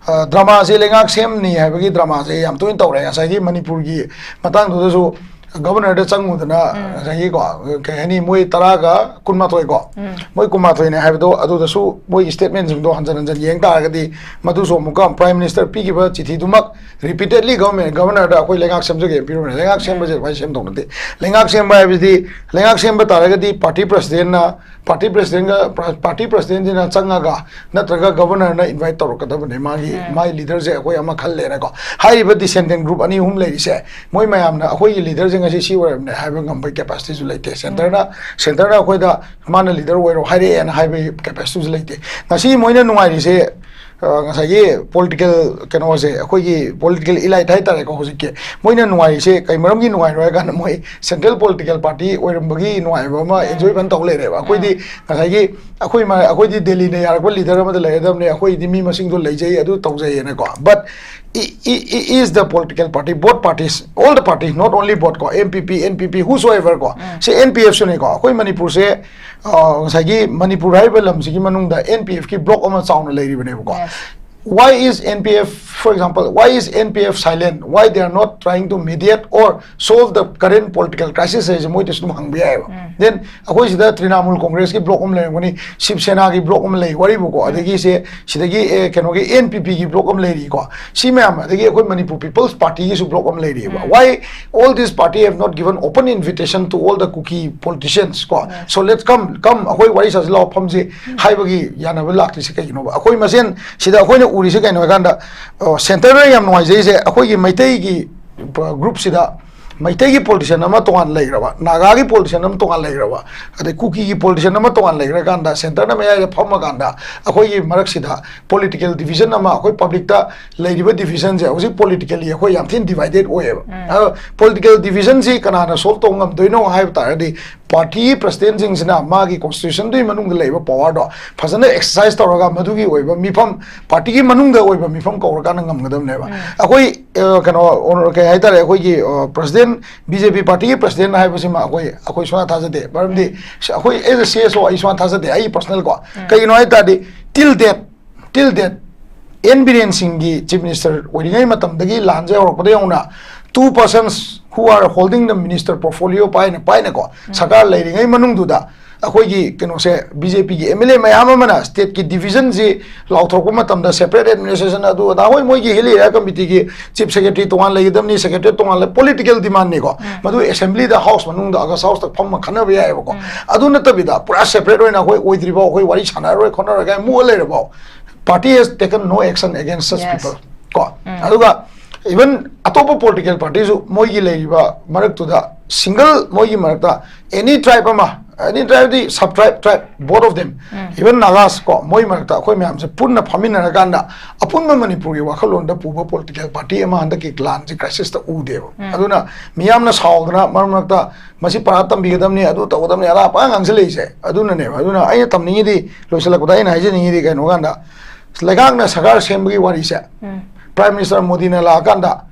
ꯗ꯭ꯔꯃꯥꯁꯦ ꯂꯩꯉꯥꯛ ꯁꯦꯝꯅꯤ ꯍꯥꯏꯕꯒꯤ ꯗ꯭ꯔꯃꯥꯁꯦ ꯌꯥꯝ ꯇꯣꯏꯅ ꯇꯧꯔꯦ꯫ ꯉꯁꯥꯏꯒꯤ ꯃꯅꯤꯄꯨꯔꯒꯤ ꯃꯇꯥꯡꯗꯨꯗꯁꯨ ꯒꯕꯔꯅꯔꯗ ꯆꯪꯉꯨꯗꯅ ꯉꯁꯥꯏꯒꯤꯀꯣ, ꯀꯩ ꯍꯥꯏꯅꯤ, ꯃꯣꯏ ꯇꯔꯥꯒ ꯀꯨꯟꯃꯥꯊꯣꯏ ꯀꯣ, ꯃꯣꯏ ꯀꯨꯟꯃꯥꯊꯣꯏꯅꯦ ꯍꯥꯏꯕꯗꯣ, ꯑꯗꯨꯗꯁꯨ ꯃꯣꯏꯒꯤ ꯁ꯭ꯇꯦꯠꯃꯦꯟꯁꯤꯡꯗꯣ ꯍꯟꯖꯟ ꯍꯟꯖꯟ ꯌꯦꯡ ꯇꯥꯔꯒꯗꯤ ꯃꯗꯨꯁꯨ ꯑꯃꯨꯛꯀ ꯄ꯭ꯔꯥꯏꯝ ꯃꯤꯅꯤꯁꯇꯔ ꯄꯤꯈꯤꯕ ꯆꯤꯊꯤꯗꯨꯃꯛ ꯔꯤꯄꯤꯇꯦꯗꯂꯤ ꯒꯕꯔꯅꯃꯦꯟ ꯒꯕꯔꯅꯔꯗ ꯑꯩꯈꯣꯏ ꯂꯩꯉꯥꯛ ꯁꯦꯝꯖꯒꯦꯅ ꯄꯤꯔꯝꯕꯅꯦ꯫ ꯂꯩꯉꯥꯛ ꯁꯦꯝꯕꯁꯦ ꯑꯗꯨꯃꯥꯏꯅ ꯁꯦꯝꯗꯧ ꯅꯠꯇꯦ꯫ ꯂꯩꯉꯥꯛ ꯁꯦꯝꯕ ꯍꯥꯏꯕꯁꯤꯗꯤ, ꯂꯩꯉꯥꯛ ꯁꯦꯝꯕ ꯇꯥꯔꯒꯗꯤ ꯄꯥꯔꯇꯤ ꯄ꯭ꯔꯁꯤꯗꯦꯟꯅ, ꯄꯥꯔꯇꯤ ꯄ꯭ꯔꯁꯤꯗꯦꯟꯒ ꯄꯥꯔꯇꯤ ꯄ꯭ꯔꯁꯤꯗꯦꯟꯁꯤꯅ ꯆꯪꯉꯒ ꯅꯠꯇ꯭ꯔꯒ ꯒꯕꯔꯅꯔꯅ ꯏꯟꯚꯥꯏꯠ ꯇꯧꯔꯛꯀꯗꯕꯅꯦ꯫ ꯃꯥꯒꯤ ꯃꯥꯒꯤ ꯂꯤꯗꯔꯁꯦ ꯑꯩꯈꯣꯏ ꯑꯃ ꯈꯜꯂꯦꯅꯀꯣ꯫ ꯍꯥꯏꯔꯤꯕ ꯗꯤꯁꯦꯟꯗꯦꯟ ꯒ꯭ꯔꯨꯞ ꯑꯅꯤ ꯑꯍꯨꯝ ꯂꯩꯔꯤꯁꯦ, ꯃꯣꯏ ꯃꯌꯥꯝꯅ ꯑꯩꯈꯣꯏꯒꯤ ꯂꯤꯗꯔꯁꯦ ꯉꯁꯤ ꯁꯤ ꯑꯣꯏꯔꯕꯅꯦ ꯍꯥꯏꯕ ꯉꯝꯕꯒꯤ ꯀꯦꯄꯥꯁꯤꯇꯤꯁꯨ ꯂꯩꯇꯦ꯫ ꯁꯦꯟꯇꯔꯅ ꯁꯦꯟꯇꯔꯅ ꯑꯩꯈꯣꯏꯗ ꯃꯥꯅ ꯂꯤꯗꯔ ꯑꯣꯏꯔꯣ ꯍꯥꯏꯔꯛꯑꯦꯅ ꯍꯥꯏꯕꯒꯤ ꯀꯦꯄꯥꯁꯤꯇꯤꯁꯨ ꯂꯩꯇꯦ꯫ ꯉꯁꯤ ꯃꯣꯏꯅ ꯅꯨꯡꯉꯥꯏꯔꯤꯁꯦ, ꯑ, ꯉꯁꯥꯏꯒꯤ ꯄꯣꯂꯤꯇꯤꯀꯦꯜ ꯀꯩꯅꯣꯁꯦ, ꯑꯩꯈꯣꯏꯒꯤ ꯄꯣꯂꯤꯇꯤꯀꯦꯜ ꯏꯂꯥꯏꯠ ꯍꯥꯏꯇꯥꯔꯦꯀꯣ꯫ ꯍꯧꯖꯤꯛꯀꯤ ꯃꯣꯏꯅ ꯅꯨꯡꯉꯥꯏꯔꯤꯁꯦ ꯀꯩ ꯃꯔꯝꯒꯤ ꯅꯨꯡꯉꯥꯏꯔꯣ ꯍꯥꯏ ꯀꯥꯟꯗ, ꯃꯣꯏ ꯁꯦꯟꯇ꯭ꯔꯦꯜ ꯄꯣꯂꯤꯇꯤꯀꯦꯜ ꯄꯥꯔꯇꯤ ꯑꯣꯏꯔꯝꯕꯒꯤ ꯅꯨꯡꯉꯥꯏꯕ ꯑꯃ ꯑꯦꯟꯖꯣꯏ ꯐꯖꯅ ꯇꯧ ꯂꯩꯔꯦꯕ꯫ ꯑꯩꯈꯣꯏꯗꯤ ꯉꯁꯥꯏꯒꯤ ꯑꯩꯈꯣꯏ ꯃ-, ꯑꯩꯈꯣꯏꯗꯤ ꯗꯦꯜꯂꯤꯅ ꯌꯥꯔꯛꯄ ꯂꯤꯗꯔ ꯑꯃꯗ ꯂꯩꯒꯗꯕꯅꯦ, ꯑꯩꯈꯣꯏꯗꯤ ꯃꯤ ꯃꯁꯤꯡꯗꯣ ꯂꯩꯖꯩ, ꯑꯗꯨ ꯇꯧꯖꯩꯌꯦꯅꯀꯣ꯫ But it, it, it is the political party, both parties, all the parties, not only both ꯀꯣ, NPP, NPP, whosoever ꯀꯣ, ꯁꯤ NPF ꯁꯨꯅꯦꯀꯣ꯫ ꯑꯩꯈꯣꯏ ꯃꯅꯤꯄꯨꯔꯁꯦ, ꯑ, ꯉꯁꯥꯏꯒꯤ ꯃꯅꯤꯄꯨꯔ ꯍꯥꯏꯔꯤꯕ ꯂꯝꯁꯤꯒꯤ ꯃꯅꯨꯡꯗ NPFꯀꯤ ꯕ꯭ꯂꯣꯛ ꯑꯃ ꯆꯥꯎꯅ ꯂꯩꯔꯤꯕꯅꯦꯕꯀꯣ꯫ Yes. Why is NPF, for example, why is NPF silent? Why they are not trying to mediate or solve the current political crisis ꯍꯥꯏꯁꯦ ꯃꯣꯏꯗꯁꯨ ꯑꯗꯨꯝ ꯍꯪꯕ ꯌꯥꯏꯑꯕ꯫ Then ꯑꯩꯈꯣꯏ ꯁꯤꯗ ꯇ꯭ꯔꯤꯅꯥꯃꯨꯜ ꯀꯣꯡꯒ꯭ꯔꯦꯁꯀꯤ ꯕ꯭ꯂꯣꯛ ꯑꯃ ꯂꯩꯔꯝꯒꯅꯤ, ꯁꯤꯕ ꯁꯦꯅꯥꯒꯤ ꯕ꯭ꯂꯣꯛ ꯑꯃ ꯂꯩ ꯋꯥꯔꯤꯕꯨꯀꯣ, ꯑꯗꯒꯤ ꯁꯦ ꯁꯤꯗꯒꯤ, ꯑꯦ, ꯀꯩꯅꯣꯒꯤ NPPꯒꯤ ꯕ꯭ꯂꯣꯛ ꯑꯃ ꯂꯩꯔꯤꯀꯣ꯫ ꯁꯤ ꯃꯌꯥꯝ, ꯑꯗꯒꯤ ꯑꯩꯈꯣꯏ ꯃꯅꯤꯄꯨꯔ ꯄꯤꯄꯜꯁ ꯄꯥꯔꯇꯤꯒꯤꯁꯨ ꯕ꯭ꯂꯣꯛ ꯑꯃ ꯂꯩꯔꯤꯑꯕ꯫ Why all this party have not given open invitation to all the Kuki politicians ꯀꯣ? So let's come, come, ꯑꯩꯈꯣꯏ ꯋꯥꯔꯤ ꯁꯥꯁꯤ ꯂꯥꯛꯑꯣ, ꯐꯝꯁꯤ ꯍꯥꯏꯕꯒꯤ ꯌꯥꯅꯕ ꯂꯥꯛꯇ꯭ꯔꯤꯁꯦ ꯀꯩꯒꯤꯅꯣꯕ? ꯑꯩꯈꯣꯏ ꯃꯁꯦꯟ ꯁꯤꯗ ꯑꯩꯈꯣꯏꯅ ꯎꯔꯤꯁꯦ ꯀꯩꯅꯣ ꯍꯥꯏꯀꯥꯟꯗ, ꯑ, ꯁꯦꯟꯇꯔꯅ ꯌꯥꯝ ꯅꯨꯡꯉꯥꯏꯖꯩꯁꯦ, ꯑꯩꯈꯣꯏꯒꯤ ꯃꯩꯇꯩꯒꯤ ꯒ꯭ꯔꯨꯞꯁꯤꯗ ꯃꯩꯇꯩꯒꯤ ꯄꯣꯂꯤꯇꯤꯁꯤꯌꯥꯟ ꯑꯃ ꯇꯣꯉꯥꯟ ꯂꯩꯈ꯭ꯔꯕ, ꯅꯥꯒꯥꯒꯤ ꯄꯣꯂꯤꯇꯤꯁꯤꯌꯥꯟ ꯑꯃ ꯇꯣꯉꯥꯟ ꯂꯩꯈ꯭ꯔꯕ, ꯑꯗꯩ ꯀꯨꯀꯤꯒꯤ ꯄꯣꯂꯤꯇꯤꯁꯤꯌꯥꯟ ꯑꯃ ꯇꯣꯉꯥꯟ ꯂꯩꯈ꯭ꯔꯀꯥꯟꯗ, ꯁꯦꯟꯇꯔꯅ ꯃꯌꯥꯏꯗ ꯐꯝꯃꯀꯥꯟꯗ ꯑꯩꯈꯣꯏꯒꯤ ꯃꯔꯛꯁꯤꯗ ꯄꯣꯂꯤꯇꯤꯀꯦꯜ ꯗꯤꯕꯤꯖꯟ ꯑꯃ, ꯑꯩꯈꯣꯏ ꯄꯕ꯭ꯂꯤꯛꯇ ꯂꯩꯔꯤꯕ ꯗꯤꯕꯤꯖꯟꯁꯦ ꯍꯧꯖꯤꯛ ꯄꯣꯂꯤꯇꯤꯀꯦꯜꯂꯤ ꯑꯩꯈꯣꯏ ꯌꯥꯝ ꯊꯤꯅ ꯗꯤꯚꯥꯏꯗꯦꯠ ꯑꯣꯏꯌꯦꯕ꯫ ꯑꯗꯣ ꯄꯣꯂꯤꯇꯤꯀꯦꯜ ꯗꯤꯕꯤꯖꯟꯁꯤ ꯀꯅꯥꯅ ꯁꯣꯜꯕ ꯇꯧꯕ ꯉꯝꯗꯣꯏꯅꯣ ꯍꯥꯏꯕ ꯇꯥꯔꯒꯗꯤ, ꯄꯥꯔꯇꯤꯒꯤ ꯄ꯭ꯔꯁꯤꯗꯦꯟꯁꯤꯡꯁꯤꯅ ꯃꯥꯒꯤ ꯀꯣꯟꯁꯇꯤꯇ꯭ꯌꯨꯁꯟꯗꯨꯒꯤ ꯃꯅꯨꯡꯗ ꯂꯩꯕ ꯄꯋꯥꯔꯗꯣ ꯐꯖꯅ ꯑꯦꯛꯁꯔꯁꯥꯏꯁ ꯇꯧꯔꯒ ꯃꯗꯨꯒꯤ ꯑꯣꯏꯕ ꯃꯤꯐꯝ, ꯄꯥꯔꯇꯤꯒꯤ ꯃꯅꯨꯡꯗ ꯑꯣꯏꯕ ꯃꯤꯐꯝ ꯀꯧꯔꯀꯥꯟꯗ ꯉꯝꯒꯗꯕꯅꯦꯕ꯫ ꯑꯩꯈꯣꯏ ꯑ, ꯀꯩꯅꯣ ꯑꯣꯅꯔ-, ꯀꯩ ꯍꯥꯏꯇꯥꯔꯦ, ꯑꯩꯈꯣꯏꯒꯤ ꯄ꯭ꯔꯁꯤꯗꯦꯟ, ꯕꯤ ꯖꯦ ꯄꯤ ꯄꯥꯔꯇꯤꯒꯤ ꯄ꯭ꯔꯁꯤꯗꯦꯟ ꯍꯥꯏꯕꯁꯤꯃ ꯑꯩꯈꯣꯏ ꯑꯩꯈꯣꯏ ꯁꯨꯡꯊꯥ ꯊꯥꯖꯗꯦ꯫ ꯃꯔꯝꯗꯤ ꯑꯩꯈꯣꯏ ꯑꯦꯖ ꯑꯦ ꯁꯤ ꯑꯦꯁ ꯑꯣ ꯑꯩ ꯁꯨꯡꯊꯥ ꯊꯥꯖꯗꯦ, ꯑꯩ ꯄꯔꯁꯅꯦꯜ ꯀꯣ꯫ ꯀꯩꯒꯤꯅꯣ ꯍꯥꯏ ꯇꯥꯔꯗꯤ, ꯇꯤꯜ ꯗꯦꯠ ꯇꯤꯜ ꯗꯦꯠ ꯑꯦꯟ ꯕꯤꯔꯦꯟ ꯁꯤꯡꯒꯤ ꯆꯤꯐ ꯃꯤꯅꯤꯁꯇꯔ ꯑꯣꯏꯔꯤꯉꯩ ꯃꯇꯝꯗꯒꯤ ꯂꯥꯟꯁꯦ ꯍꯧꯔꯛꯄꯗꯒꯤ ꯍꯧꯅ two persons who are holding the minister portfolio ꯄꯥꯏꯅ ꯄꯥꯏꯅꯀꯣ ꯁꯔꯀꯥꯔ ꯂꯩꯔꯤꯉꯩ ꯃꯅꯨꯡꯗꯨꯗ ꯑꯩꯈꯣꯏꯒꯤ ꯀꯩꯅꯣꯁꯦ, ꯕꯤ ꯖꯦ ꯄꯤꯒꯤ ꯑꯦꯝ ꯑꯦꯜ ꯑꯦ ꯃꯌꯥꯝ ꯑꯃꯅ ꯁ꯭ꯇꯦꯠꯀꯤ ꯗꯤꯕꯤꯖꯟꯁꯤ ꯂꯥꯎꯊꯣꯔꯛꯄ ꯃꯇꯝꯗ, ꯁꯦꯄꯔꯦꯠ ꯑꯦꯗꯃꯤꯅꯤꯁꯇ꯭ꯔꯦꯁꯟ ꯑꯗꯨ ꯑꯗꯥ, ꯍꯣꯏ, ꯃꯣꯏꯒꯤ ꯍꯤꯜ ꯑꯦꯔꯤꯌꯥ ꯀꯃꯤꯇꯤꯒꯤ ꯆꯤꯐ ꯁꯦꯀ꯭ꯔꯦꯇꯔꯤ ꯇꯣꯉꯥꯟ ꯂꯩꯒꯗꯕꯅꯤ, ꯁꯦꯀ꯭ꯔꯦꯇꯔꯤ ꯇꯣꯉꯥꯟ ꯂꯩ, ꯄꯣꯂꯤꯇꯤꯀꯦꯜ ꯗꯤꯃꯥꯟꯅꯤꯀꯣ꯫ ꯃꯗꯨ ꯑꯦꯁꯦꯝꯕ꯭ꯂꯤꯗ, ꯍꯥꯎꯁ ꯃꯅꯨꯡꯗ, ꯑꯒꯁ ꯍꯥꯎꯁꯇ ꯐꯝꯃ ꯈꯟꯅꯕ ꯌꯥꯏꯑꯕꯀꯣ꯫ ꯑꯗꯨ ꯅꯠꯇꯕꯤꯗ ꯄꯨꯔꯥ ꯁꯦꯄꯔꯦꯠ ꯑꯣꯏꯅ ꯑꯩꯈꯣꯏ ꯑꯣꯏꯗ꯭ꯔꯤꯐꯥꯎ ꯑꯩꯈꯣꯏ ꯋꯥꯔꯤ ꯁꯥꯟꯅꯔꯔꯣꯏ ꯈꯣꯠꯅꯔꯣꯏ ꯀꯥꯏꯅ ꯃꯨꯛꯑ ꯂꯩꯔꯐꯥꯎ, party has taken no action against such people ꯀꯣ꯫ ꯑꯗꯨꯒ ꯏꯚꯟ ꯑꯇꯣꯞꯄ ꯄꯣꯂꯤꯇꯤꯀꯦꯜ ꯄꯥꯔꯇꯤꯁꯨ ꯃꯣꯏꯒꯤ ꯂꯩꯔꯤꯕ ꯃꯔꯛꯇꯨꯗ, ꯁꯤꯡꯒꯜ ꯃꯣꯏꯒꯤ ꯃꯔꯛꯇ ꯑꯦꯅꯤ ꯇ꯭ꯔꯥꯏꯕ ꯑꯃ, ꯑꯦꯅꯤ ꯇ꯭ꯔꯥꯏꯕꯗꯤ, sub tribe, tribe, both of them, even Nagas ꯀꯣ, ꯃꯣꯏ ꯃꯔꯛꯇ ꯑꯩꯈꯣꯏ ꯃꯌꯥꯝꯁꯦ ꯄꯨꯟꯅ ꯐꯝꯃꯤꯟꯅꯔꯀꯥꯟꯗ ꯑꯄꯨꯟꯕ ꯃꯅꯤꯄꯨꯔꯒꯤ ꯋꯥꯈꯜꯂꯣꯟꯗ ꯄꯨꯕ ꯄꯣꯂꯤꯇꯤꯀꯦꯜ ꯄꯥꯔꯇꯤ ꯑꯃ ꯍꯟꯗꯛꯀꯤ ꯂꯥꯟꯁꯦ, ꯀ꯭ꯔꯥꯏꯁꯤꯁꯇ ꯎꯗꯦꯕ꯫ ꯑꯗꯨꯅ ꯃꯤꯌꯥꯝꯅ ꯁꯥꯎꯗꯅ ꯃꯔꯛ ꯃꯔꯛꯇ ꯃꯁꯤ ꯄꯔꯥ ꯇꯝꯕꯤꯒꯗꯕꯅꯤ, ꯑꯗꯨ ꯇꯧꯒꯗꯕꯅꯤ, ꯑꯗꯥ ꯄꯪꯉꯥꯡ ꯉꯥꯡꯁꯤꯜꯂꯛꯏꯁꯦ ꯑꯗꯨꯅꯅꯦꯕ꯫ ꯑꯗꯨꯅ ꯑꯩꯅ ꯇꯝꯅꯤꯡꯉꯤꯗꯤ, ꯂꯣꯏꯁꯤꯜꯂꯛꯄꯗ ꯑꯩꯅ ꯍꯥꯏꯖꯅꯤꯡꯉꯤꯗꯤ ꯀꯩꯅꯣ ꯀꯥꯟꯗ, ꯂꯩꯉꯥꯛꯅ ꯁꯔꯀꯥꯔ ꯁꯦꯝꯕꯒꯤ ꯋꯥꯔꯤꯁꯦ, ꯄ꯭ꯔꯥꯏꯝ ꯃꯤꯅꯤꯁꯇꯔ ꯃꯣꯗꯤꯅ ꯂꯥꯛꯑꯀꯥꯟꯗ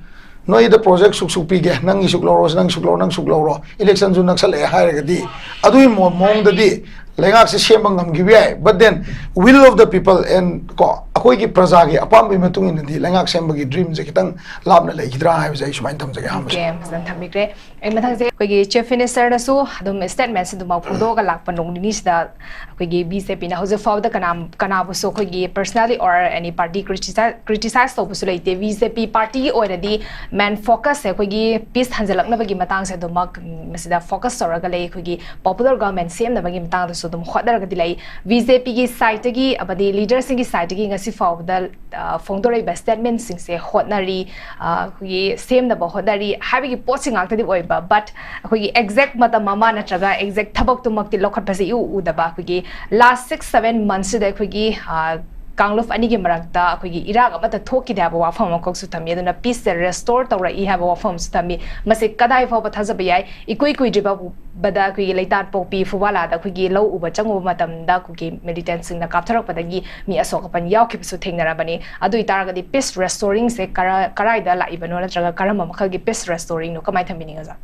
ꯅꯣꯏꯗ ꯄ꯭ꯔꯣꯖꯦꯛ ꯁꯨꯛ ꯁꯨꯛ ꯄꯤꯒꯦ, ꯅꯪꯒꯤ ꯁꯨꯛ ꯂꯧꯔꯣ, ꯅꯪ ꯁꯨꯛ ꯂꯧꯔꯣ, ꯅꯪ ꯁꯨꯛ ꯂꯧꯔꯣ, ꯏꯂꯦꯛꯁꯟꯁꯨ ꯅꯛꯁꯜꯂꯛꯑꯦ ꯍꯥꯏꯔꯒꯗꯤ, ꯑꯗꯨꯒꯤ ꯃꯑꯣ-, ꯃꯑꯣꯡꯗꯗꯤ ꯂꯩꯉꯥꯛꯁꯦ ꯁꯦꯝꯕ ꯉꯝꯈꯤꯕ ꯌꯥꯏ꯫ But then, will of the people and ꯀꯣ, ꯑꯩꯈꯣꯏꯒꯤ ꯄ꯭ꯔꯖꯥꯒꯤ ꯑꯄꯥꯝꯕꯒꯤ ꯃꯇꯨꯡ ꯏꯟꯅꯗꯤ ꯂꯩꯉꯥꯛ ꯁꯦꯝꯕꯒꯤ ꯗ꯭ꯔꯤꯝꯁꯦ ꯈꯤꯇꯪ ꯂꯥꯞꯅ ꯂꯩꯈꯤꯗ꯭ꯔꯥ ꯍꯥꯏꯕꯁꯦ ꯑꯩ ꯁꯨꯃꯥꯏꯅ ꯊꯝꯖꯒꯦ ꯑꯍꯥꯟꯕꯁꯦ꯫ ꯑꯣꯀꯦ, ꯐꯖꯅ ꯊꯝꯕꯤꯈ꯭ꯔꯦ꯫ ꯑꯩ ꯃꯊꯪꯁꯦ ꯑꯩꯈꯣꯏꯒꯤ ꯆꯤꯐ ꯃꯤꯅꯤꯁꯇꯔꯅꯁꯨ ꯑꯗꯨꯝ ꯁ꯭ꯇꯦꯠꯃꯦꯟꯁꯦ ꯑꯗꯨꯃꯛ ꯐꯣꯡꯗꯣꯛꯑꯒ ꯂꯥꯛꯄ ꯅꯣꯡ ꯅꯤꯅꯤꯁꯤꯗ ꯑꯩꯈꯣꯏꯒꯤ ꯕꯤ ꯖꯦ ꯄꯤꯅ ꯍꯧꯖꯤꯛ ꯐꯥꯎꯕꯗ ꯀꯅꯥ-, ꯀꯅꯥꯕꯨꯁꯨ ꯑꯩꯈꯣꯏꯒꯤ personally or any party criticize, criticize ꯇꯧꯕꯁꯨ ꯂꯩꯇꯦ꯫ ꯕꯤ ꯖꯦ ꯄꯤ ꯄꯥꯔꯇꯤꯒꯤ ꯑꯣꯏꯅꯗꯤ ꯃꯦꯟ ꯐꯣꯀꯁꯁꯦ ꯑꯩꯈꯣꯏꯒꯤ ꯄꯤꯁ ꯍꯟꯖꯜꯂꯛꯅꯕꯒꯤ ꯃꯇꯥꯡꯁꯦ ꯑꯗꯨꯃꯛ, ꯎꯝ, ꯃꯁꯤꯗ ꯐꯣꯀꯁ ꯇꯧꯔꯒ ꯂꯩ꯫ ꯑꯩꯈꯣꯏꯒꯤ ꯄꯣꯄꯨꯂꯔ ꯒꯚꯔꯟꯃꯦꯟ ꯁꯦꯝꯅꯕꯒꯤ ꯃꯇꯥꯡꯗꯁꯨ ꯑꯗꯨꯝ ꯍꯣꯠꯅꯔꯒꯗꯤ ꯂꯩ꯫ ꯕꯤ ꯖꯦ ꯄꯤꯒꯤ ꯁꯥꯏꯠꯇꯒꯤ ꯑꯃꯗꯤ ꯂꯤꯗꯔꯁꯤꯡꯒꯤ ꯁꯥꯏꯠꯇꯒꯤ ꯉꯁꯤ ꯐꯥꯎꯕꯗ, ꯑ, ꯐꯣꯡꯗꯣꯔꯛꯏꯕ ꯁ꯭ꯇꯦꯠꯃꯦꯟꯁꯤꯡꯁꯦ ꯍꯣꯠꯅꯔꯤ, ꯑ, ꯑꯩꯈꯣꯏꯒꯤ ꯁꯦꯝꯅꯕ ꯍꯣꯠꯅꯔꯤ ꯍꯥꯏꯕꯒꯤ ꯄꯣꯠꯁꯤ ꯉꯥꯛꯇꯗꯤ ꯑꯣꯏꯕ, but ꯑꯩꯈꯣꯏꯒꯤ ꯑꯦꯛꯖꯦꯛ ꯃꯇꯝ ꯑꯃ ꯅꯠꯇ꯭ꯔꯒ ꯑꯦꯛꯖꯦꯛ ꯊꯕꯛꯇꯨꯃꯛꯇꯤ ꯂꯧꯈꯠꯄꯁꯦ ꯏꯎ ꯎꯗꯕ꯫ ꯑꯩꯈꯣꯏꯒꯤ ꯂꯥꯁ ꯁꯤꯛꯁ ꯁꯚꯦꯟ ꯃꯟꯁꯁꯤꯗ ꯑꯩꯈꯣꯏꯒꯤ, ꯑ, ꯀꯥꯡꯂꯨꯞ ꯑꯅꯤꯒꯤ ꯃꯔꯛꯇ ꯑꯩꯈꯣꯏꯒꯤ ꯏꯔꯥꯡ ꯑꯃꯠꯇ ꯊꯣꯛꯈꯤꯗꯦ ꯍꯥꯏꯕ ꯋꯥꯐꯝ ꯑꯃꯈꯛꯁꯨ ꯊꯝꯃꯤ꯫ ꯑꯗꯨꯅ ꯄꯤꯁꯁꯦ ꯔꯦꯁꯇꯣꯔ ꯇꯧꯔꯛꯏ ꯍꯥꯏꯕ ꯋꯥꯐꯝ ꯑꯃꯁꯨ ꯊꯝꯃꯤ꯫ ꯃꯁꯤ ꯀꯗꯥꯏ ꯐꯥꯎꯕ ꯊꯥꯖꯕ ꯌꯥꯏ? ꯏꯀꯨꯏ ꯀꯨꯏꯗ꯭ꯔꯤꯕ ꯕꯗ ꯑꯩꯈꯣꯏꯒꯤ ꯂꯩꯇꯥꯠ ꯄꯣꯛꯄꯤ ꯐꯨꯕꯥꯂꯥꯗ ꯑꯩꯈꯣꯏꯒꯤ ꯂꯧ ꯎꯕ ꯆꯪꯉꯨꯕ ꯃꯇꯝꯗ ꯑꯩꯈꯣꯏꯒꯤ ꯃꯤꯂꯤꯇꯦꯟꯁꯤꯡꯅ ꯀꯥꯞꯊꯔꯛꯄꯗꯒꯤ ꯃꯤ ꯑꯁꯣꯛ ꯑꯄꯟ ꯌꯥꯎꯈꯤꯕꯁꯨ ꯊꯦꯡꯅꯔꯕꯅꯤ꯫ ꯑꯗꯨ ꯑꯣꯏꯇꯥꯔꯒꯗꯤ ꯄꯤꯁ ꯔꯦꯁꯇꯣꯔꯤꯡꯁꯦ ꯀꯔꯥ-, ꯀꯔꯥꯏꯗ ꯂꯥꯛꯏꯕꯅꯣ, ꯅꯠꯇ꯭ꯔꯒ ꯀꯔꯝꯕ ꯃꯈꯜꯒꯤ ꯄꯤꯁ ꯔꯦꯁꯇꯣꯔꯤꯡꯅꯣ? ꯀꯃꯥꯏꯅ ꯊꯝꯕꯤꯅꯤꯡꯉꯤ, ꯑꯣꯖꯥ?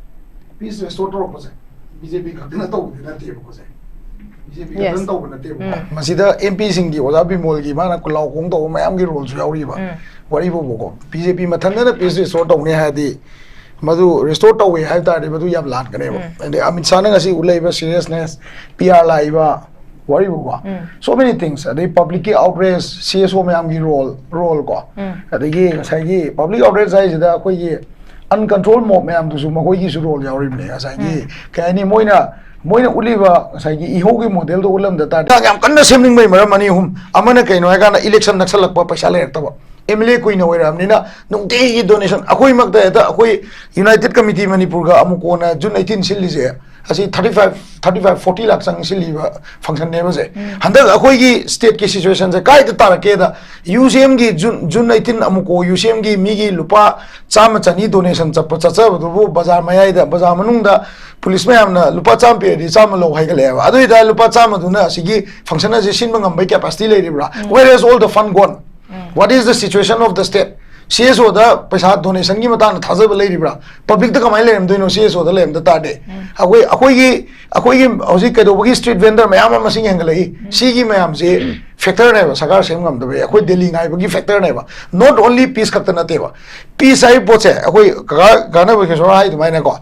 ꯄꯤꯁ ꯔꯦꯁꯇꯣꯔ ꯇꯧꯔꯛꯄꯁꯦ ꯕꯤ ꯖꯦ ꯄꯤ ꯈꯛꯇꯅ ꯇꯧꯕꯗꯤ ꯅꯠꯇꯦꯕꯀꯣ, ꯁꯦ꯫ ꯕꯤ ꯖꯦ ꯄꯤ ꯈꯛꯇꯅ Yes. ꯇꯧꯕ ꯅꯠꯇꯦꯕꯀꯣ꯫ ꯎꯝ꯫ ꯃꯁꯤꯗ ꯑꯦꯝ ꯄꯤꯁꯤꯡꯒꯤ, ꯑꯣꯖꯥ ꯕꯤꯃꯣꯜꯒꯤ, ꯃꯥꯅ ꯈꯨꯂꯥꯎ ꯈꯣꯡ ꯇꯧꯕ ꯃꯌꯥꯝꯒꯤ ꯔꯣꯜꯁꯨ ꯌꯥꯎꯔꯤꯕ꯫ ꯎꯝ꯫ ꯋꯥꯔꯤ ꯐꯥꯎꯕꯀꯣ, ꯕꯤ ꯖꯦ ꯄꯤ ꯃꯊꯟꯇꯅ ꯄꯤꯁ ꯔꯦꯁꯇꯣꯔ ꯇꯧꯅꯤ ꯍꯥꯏꯔꯗꯤ, ꯃꯗꯨ ꯔꯦꯁꯇꯣꯔ ꯇꯧꯋꯦ ꯍꯥꯏꯕ ꯇꯥꯔꯗꯤ ꯃꯗꯨ ꯌꯥꯝ ꯂꯥꯟꯒꯅꯦꯕ꯫ ꯎꯝ꯫ ꯑꯗꯩ ꯑꯃꯤꯠ ꯁꯥꯍꯅ ꯉꯁꯤ ꯎꯠꯂꯛꯏꯕ ꯁꯤꯔꯤꯌꯁꯅꯦꯁ, ꯄꯤ ꯑꯥꯔ ꯂꯥꯛꯏꯕ, ꯋꯥꯔꯤꯕꯨꯀꯣ, ꯎꯝ꯫ So many things, ꯑꯗꯩ ꯄꯕ꯭ꯂꯤꯛꯀꯤ ꯑꯥꯎꯠꯔꯦꯖ, ꯁꯤ ꯑꯦꯁ ꯑꯣ ꯃꯌꯥꯝꯒꯤ ꯔꯣꯜ, ꯔꯣꯜ ꯀꯣ, ꯎꯝ꯫ ꯑꯗꯒꯤ ꯉꯁꯥꯏꯒꯤ ꯄꯕ꯭ꯂꯤꯛ ꯑꯥꯎꯠꯔꯦꯖ ꯍꯥꯏꯁꯤꯗ ꯑꯩꯈꯣꯏꯒꯤ ꯑꯟꯀꯟꯇ꯭ꯔꯣꯜ ꯃꯣꯕ ꯃꯌꯥꯝꯗꯨꯁꯨ ꯃꯈꯣꯏꯒꯤꯁꯨ ꯔꯣꯜ ꯌꯥꯎꯔꯤꯕꯅꯦ꯫ ꯉꯁꯥꯏꯒꯤ ꯎꯝ꯫ ꯀꯩ ꯍꯥꯏꯅꯤ, ꯃꯣꯏꯅ, ꯃꯣꯏꯅ ꯎꯠꯂꯤꯕ ꯉꯁꯥꯏꯒꯤ ꯏꯍꯧꯒꯤ ꯃꯣꯗꯦꯜꯗꯣ ꯎꯠꯂꯝꯗ ꯇꯥꯔꯗꯤ ꯌꯥꯝ ꯀꯟꯅ ꯁꯦꯝꯅꯤꯡꯕꯒꯤ ꯃꯔꯝ ꯑꯅꯤ ꯑꯍꯨꯝ꯫ ꯑꯃꯅ ꯀꯩꯅꯣ ꯍꯥꯏꯀꯥꯟꯗ ꯏꯂꯦꯛꯁꯟ ꯅꯛꯁꯜꯂꯛꯄ, ꯄꯩꯁꯥ ꯂꯩꯔꯛꯇꯕ꯫ ꯑꯦꯝ ꯑꯦꯜ ꯑꯦ ꯀꯨꯏꯅ ꯑꯣꯏꯔꯛꯑꯕꯅꯤꯅ ꯅꯨꯡꯇꯤꯒꯤ ꯗꯣꯅꯦꯁꯟ꯫ ꯑꯩꯈꯣꯏꯃꯛꯇ ꯍꯦꯛꯇ, ꯑꯩꯈꯣꯏ ꯌꯨꯅꯥꯏꯇꯦꯗ ꯀꯃꯤꯇꯤ ꯃꯅꯤꯄꯨꯔꯒ ꯑꯃꯨꯛ ꯀꯣꯟꯅ ꯖꯨꯟ ꯑꯩꯠꯇꯤꯟ ꯁꯤꯜꯂꯤꯁꯦ, ꯑꯁꯤ thirty five, thirty five, forty ꯂꯥꯛ ꯆꯪ ꯁꯤꯜꯂꯤꯕ ꯐꯪꯁꯟꯅꯦꯕ ꯁꯦ꯫ ꯎꯝ꯫ ꯍꯟꯗꯛ ꯑꯩꯈꯣꯏꯒꯤ ꯁ꯭ꯇꯦꯠꯀꯤ ꯁꯤꯆꯨꯋꯦꯁꯟꯁꯦ ꯀꯥꯏꯗ ꯇꯥꯔꯛꯀꯦꯗ, ꯌꯨ ꯁꯤ ꯑꯦꯝꯒꯤ ꯖꯨꯟ, ꯖꯨꯟ ꯑꯩꯠꯇꯤꯟ ꯑꯃꯨꯛꯀꯣ ꯌꯨ ꯁꯤ ꯑꯦꯝꯒꯤ ꯃꯤꯒꯤ ꯂꯨꯄꯥ ꯆꯥꯝꯃ ꯆꯅꯤ ꯗꯣꯅꯦꯁꯟ ꯆꯠꯄ, ꯆꯠꯆꯕꯗꯨꯕꯨ ꯕꯖꯥꯔ ꯃꯌꯥꯏꯗ, ꯕꯖꯥꯔ ꯃꯅꯨꯡꯗ ꯄꯨꯂꯤꯁ ꯃꯌꯥꯝꯅ ꯂꯨꯄꯥ ꯆꯥꯝꯃ ꯄꯤꯔꯗꯤ ꯆꯥꯝꯃ ꯂꯧ ꯍꯥꯏꯒꯠꯂꯛꯑꯦꯕ꯫ ꯑꯗꯨ ꯑꯣꯏꯇꯥꯔꯗꯤ ꯂꯨꯄꯥ ꯆꯥꯝꯃꯗꯨꯅ ꯑꯁꯤꯒꯤ ꯐꯪꯁꯟ ꯑꯁꯤ ꯁꯤꯟꯕ ꯉꯝꯕꯩ ꯀꯦꯄꯥꯁꯤꯇꯤ ꯂꯩꯔꯤꯕ꯭ꯔꯥ? ꯎꯝ꯫ Where has all the fund gone? Um. What is the situation of the state? C S ꯑꯣꯗ ꯄꯩꯁꯥ ꯗꯣꯅꯦꯁꯟꯒꯤ ꯃꯇꯥꯡꯗ ꯊꯥꯖꯕ ꯂꯩꯔꯤꯕ꯭ꯔꯥ? ꯄꯕ꯭ꯂꯤꯛꯇ ꯀꯃꯥꯏꯅ ꯂꯩꯔꯝꯗꯣꯏꯅꯣ ꯁꯤ ꯑꯦꯁ ꯑꯣꯗ ꯂꯩꯔꯝꯗ ꯇꯥꯔꯗꯤ? ꯎꯝ꯫ ꯑꯩꯈꯣꯏ, ꯑꯩꯈꯣꯏꯒꯤ, ꯑꯩꯈꯣꯏꯒꯤ ꯍꯧꯖꯤꯛ ꯀꯩꯗꯧꯕꯒꯤ ꯁ꯭ꯇ꯭ꯔꯤꯠ ꯚꯦꯟꯗꯔ ꯃꯌꯥꯝ ꯑꯃ ꯃꯁꯤꯡ ꯍꯦꯟꯒꯠꯂꯛꯏ? ꯎꯝ꯫ ꯁꯤꯒꯤ ꯃꯌꯥꯝꯁꯤ ꯐꯦꯛꯇꯔꯅꯦꯕ ꯁꯔꯀꯥꯔ ꯁꯦꯝ ꯉꯝꯗꯕꯒꯤ꯫ ꯑꯩꯈꯣꯏ ꯗꯦꯜꯂꯤ ꯉꯥꯏꯕꯒꯤ ꯐꯦꯛꯇꯔꯅꯦꯕ꯫ Not only ꯄꯤꯁ ꯈꯛꯇ ꯅꯠꯇꯦꯕ꯫ ꯄꯤꯁ ꯍꯥꯏꯕ ꯄꯣꯠꯁꯦ ꯑꯩꯈꯣꯏ ꯀꯀꯥ ꯀꯥꯟꯅꯕ ꯀꯦꯁꯣꯔ ꯍꯥꯏ ꯑꯗꯨꯃꯥꯏꯅꯀꯣ,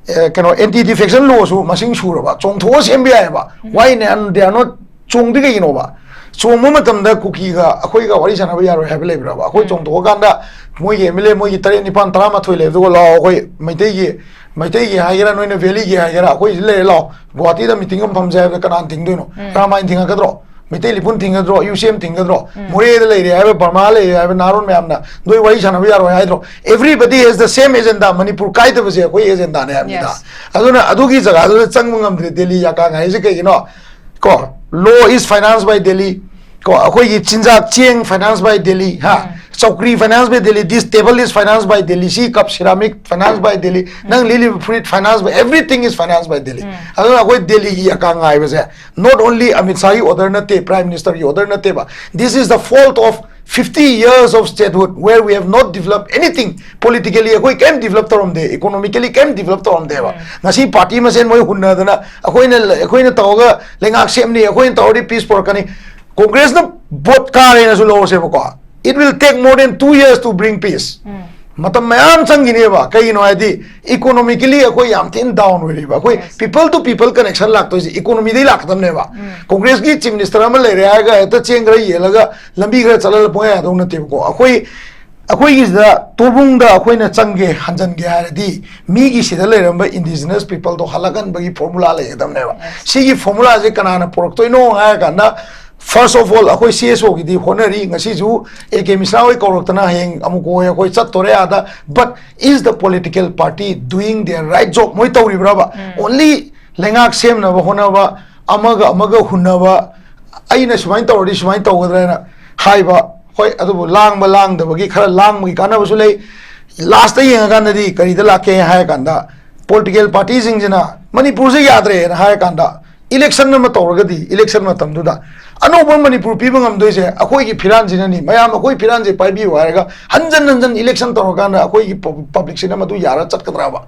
ꯑꯦ, ꯀꯩꯅꯣ, ꯑꯦꯟꯇꯤ ꯗꯤꯐꯦꯛꯁꯟ ꯂꯣꯁꯨ ꯃꯁꯤꯡ ꯁꯨꯔꯕ, ꯆꯣꯡꯊꯣꯛꯑ ꯁꯦꯝꯕ ꯌꯥꯏꯑꯕ꯫ ꯎꯝ꯫ Why they are not ꯆꯣꯡꯗꯤ ꯀꯩꯒꯤꯅꯣꯕ? ꯆꯣꯡꯕ ꯃꯇꯝꯗ ꯀꯨꯀꯤꯒ ꯑꯩꯈꯣꯏꯒ ꯋꯥꯔꯤ ꯁꯥꯟꯅꯕ ꯌꯥꯔꯣꯏ ꯍꯥꯏꯕ ꯂꯩꯕ꯭ꯔꯕ? ꯑꯩꯈꯣꯏ ꯎꯝ꯫ ꯆꯣꯡꯊꯣꯛꯑꯀꯥꯟꯗ ꯃꯣꯏꯒꯤ ꯑꯦꯝ ꯑꯦꯜ ꯑꯦ ꯃꯣꯏꯒꯤ ꯇꯔꯦꯠ, ꯅꯤꯄꯥꯟ, ꯇꯔꯥꯃꯥꯊꯣꯏ ꯂꯩꯕꯗꯨꯒ ꯂꯥꯛꯑꯣ, ꯑꯩꯈꯣꯏ ꯃꯩꯇꯩꯒꯤ, ꯃꯩꯇꯩꯒꯤ ꯍꯥꯏꯒꯦꯔꯥ, ꯅꯣꯏꯅ ꯚꯦꯂꯤꯒꯤ ꯍꯥꯏꯒꯦꯔꯥ, ꯑꯩꯈꯣꯏ ꯁꯤꯗ ꯂꯩꯔꯦ ꯂꯥꯛꯑꯣ, ꯒꯨꯍꯥꯇꯤꯗ ꯃꯤꯇꯤꯡ ꯑꯃ ꯐꯝꯁꯦ ꯍꯥꯏꯕꯗ ꯀꯅꯥꯅ ꯊꯤꯡꯗꯣꯏꯅꯣ? ꯎꯝ꯫ ꯔꯥꯃꯥꯌꯟ ꯊꯤꯡꯉꯛꯀꯗ꯭ꯔꯣ? ꯃꯩꯇꯩ ꯂꯤꯄꯨꯟ ꯊꯤꯡꯒꯗ꯭ꯔꯣ? ꯌꯨ ꯁꯤ ꯑꯦꯝ ꯊꯤꯡꯒꯗ꯭ꯔꯣ? ꯎꯝ꯫ ꯃꯣꯔꯦꯗ ꯂꯩꯔꯦ ꯍꯥꯏꯕ, ꯕꯔꯃꯥ ꯂꯩꯔꯦ ꯍꯥꯏꯕ ꯅꯍꯥꯔꯣꯟ ꯃꯌꯥꯝꯅ ꯅꯣꯏ ꯋꯥꯔꯤ ꯁꯥꯟꯅꯕ ꯌꯥꯔꯣꯏ ꯍꯥꯏꯗ꯭ꯔꯣ? Everybody has the same agenda. Manipur ꯀꯥꯏꯗꯕꯁꯦ ꯑꯩꯈꯣꯏ ꯑꯦꯖꯦꯟꯗꯥꯅꯦ ꯍꯥꯏꯕꯅꯤꯗ꯫ Yes. ꯑꯗꯨꯅ ꯑꯗꯨꯒꯤ ꯖꯒꯥꯗꯨꯗ ꯆꯪꯕ ꯉꯝꯗ꯭ꯔꯦ ꯗꯦꯜꯂꯤ ꯌꯥꯀꯥꯡ ꯍꯥꯏꯁꯦ ꯀꯩꯒꯤꯅꯣ? ꯀꯣ, law is financed by Delhi. ꯀꯣ, ꯑꯩꯈꯣꯏꯒꯤ ꯆꯤꯟꯖꯥꯛ, ꯆꯦꯡ finance by Delhi, ꯍꯥ, ꯆꯧꯀ꯭ꯔꯤ finance by Delhi, this table is finance by Delhi, ꯁꯤ cup ceramic finance by Delhi, ꯅꯪ ꯂꯤꯠꯂꯤꯕ ꯐꯨꯔꯤꯠ finance by, everything is finance by Delhi. ꯑꯗꯨꯅ ꯑꯩꯈꯣꯏ ꯗꯦꯜꯂꯤꯒꯤ ꯑꯀꯥ ꯉꯥꯏꯕꯁꯦ not only ꯑꯃꯤꯠ ꯁꯥꯍꯒꯤ order ꯅꯠꯇꯦ, Prime Ministerꯒꯤ order ꯅꯠꯇꯦꯕ, this is the fault of fifty years of statehood where we have not developed anything. Politically ꯑꯩꯈꯣꯏ ꯀꯩꯝ develop ꯇꯧꯔꯝꯗꯦ, economically ꯀꯩꯝ develop ꯇꯧꯔꯝꯗꯦꯕ꯫ ꯉꯁꯤ party ꯃꯁꯦꯟ ꯃꯣꯏ ꯍꯨꯟꯅꯗꯅ ꯑꯩꯈꯣꯏꯅ ꯑꯩꯈꯣꯏꯅ ꯇꯧꯔꯒ ꯂꯩꯉꯥꯛ ꯁꯦꯝꯅꯤ, ꯑꯩꯈꯣꯏꯅ ꯇꯧꯔꯗꯤ peace ꯄꯨꯔꯛꯀꯅꯤ꯫ Congressꯅ vote ꯀꯥꯔꯦꯅꯁꯨ ꯂꯧꯔꯁꯦꯕꯀꯣ, it will take more than two years to bring peace. ꯃꯇꯝ ꯃꯌꯥꯝ ꯆꯪꯈꯤꯅꯦꯕ꯫ ꯀꯩꯒꯤꯅꯣ ꯍꯥꯏꯗꯤ economically ꯑꯩꯈꯣꯏ ꯌꯥꯝ ꯊꯤꯅ down ꯑꯣꯏꯔꯤꯕ, ꯑꯩꯈꯣꯏ people to people connection ꯂꯥꯛꯇꯣꯏꯁꯦ economyꯗꯩ ꯂꯥꯛꯀꯗꯕꯅꯦꯕ꯫ Congressꯀꯤ Chief Minister ꯑꯃ ꯂꯩꯔꯦ ꯍꯥꯏꯔꯒ ꯍꯦꯛꯇ ꯆꯦꯡ ꯈꯔ ꯌꯦꯜꯂꯒ ꯂꯝꯕꯤ ꯈꯔ ꯆꯠꯍꯜꯂ ꯄꯨꯡꯌꯥ ꯌꯥꯗꯧ ꯅꯠꯇꯦꯕꯀꯣ꯫ ꯑꯩꯈꯣꯏ ꯑꯩꯈꯣꯏꯒꯤꯁꯤꯗ ꯇꯣꯕꯨꯡꯗ ꯑꯩꯈꯣꯏꯅ ꯆꯪꯒꯦ ꯍꯟꯖꯟꯒꯦ ꯍꯥꯏꯔꯗꯤ ꯃꯤꯒꯤ ꯁꯤꯗ ꯂꯩꯔꯝꯕ indigenous peopleꯗꯣ ꯍꯜꯂꯛꯍꯟꯕꯒꯤ formula ꯂꯩꯒꯗꯕꯅꯦꯕ꯫ Yes. ꯁꯤꯒꯤ formulaꯁꯦ ꯀꯅꯥꯅ ꯄꯨꯔꯛꯇꯣꯏꯅꯣ ꯍꯥꯏꯔ ꯀꯥꯟꯗ, first of all ꯑꯩꯈꯣꯏ CSOꯒꯤꯗꯤ ꯍꯣꯠꯅꯔꯤ, ꯉꯁꯤꯁꯨ A K Mishra ꯍꯣꯏ ꯀꯧꯔꯛꯇꯅ ꯍꯌꯦꯡ ꯑꯃꯨꯛ ꯍꯣꯏ ꯑꯩꯈꯣꯏ ꯆꯠꯇꯣꯔꯦ ꯑꯥꯗ, but is the political party doing their right job? ꯃꯣꯏ ꯇꯧꯔꯤꯕ꯭ꯔꯕ? Only ꯂꯩꯉꯥꯛ ꯁꯦꯝꯅꯕ ꯍꯣꯠꯅꯕ, ꯑꯃꯒ ꯑꯃꯒ ꯍꯨꯟꯅꯕ, ꯑꯩꯅ ꯁꯨꯃꯥꯏꯅ ꯇꯧꯔꯗꯤ ꯁꯨꯃꯥꯏꯅ ꯇꯧꯒꯗ꯭ꯔꯥ ꯍꯥꯏꯅ ꯍꯥꯏꯕ, ꯍꯣꯏ, ꯑꯗꯨꯕꯨ ꯂꯥꯡꯕ ꯂꯥꯡꯗꯕꯒꯤ ꯈꯔ ꯂꯥꯡꯕꯒꯤ ꯀꯥꯟꯅꯕꯁꯨ ꯂꯩ꯫ Lastꯇ ꯌꯦꯡꯉꯀꯥꯟꯗꯗꯤ ꯀꯔꯤꯗ ꯂꯥꯛꯀꯦ ꯍꯥꯏꯔ ꯀꯥꯟꯗ, political partyꯁꯤꯡꯁꯤꯅ ꯃꯅꯤꯄꯨꯔꯁꯦ ꯌꯥꯗ꯭ꯔꯦꯅ ꯍꯥꯏꯔ ꯀꯥꯟꯗ election ꯑꯃ ꯇꯧꯔꯒꯗꯤ election ꯃꯇꯝꯗꯨꯗ ꯑꯅꯧꯕ ꯃꯅꯤꯄꯨꯔ ꯄꯤꯕ ꯉꯝꯗꯣꯏꯁꯦ ꯑꯩꯈꯣꯏꯒꯤ ꯐꯤꯔꯥꯟꯁꯤꯅꯅꯤ꯫ ꯃꯌꯥꯝ ꯑꯩꯈꯣꯏ ꯐꯤꯔꯥꯟꯁꯦ ꯄꯥꯏꯕꯤꯌꯨ ꯍꯥꯏꯔꯒ ꯍꯟꯖꯟ ꯍꯟꯖꯟ election ꯇꯧꯔꯀꯥꯟꯗ ꯑꯩꯈꯣꯏꯒꯤ ꯄꯕ-, publicꯁꯤꯅ ꯃꯗꯨ ꯌꯥꯔ ꯆꯠꯀꯗ꯭ꯔꯕ?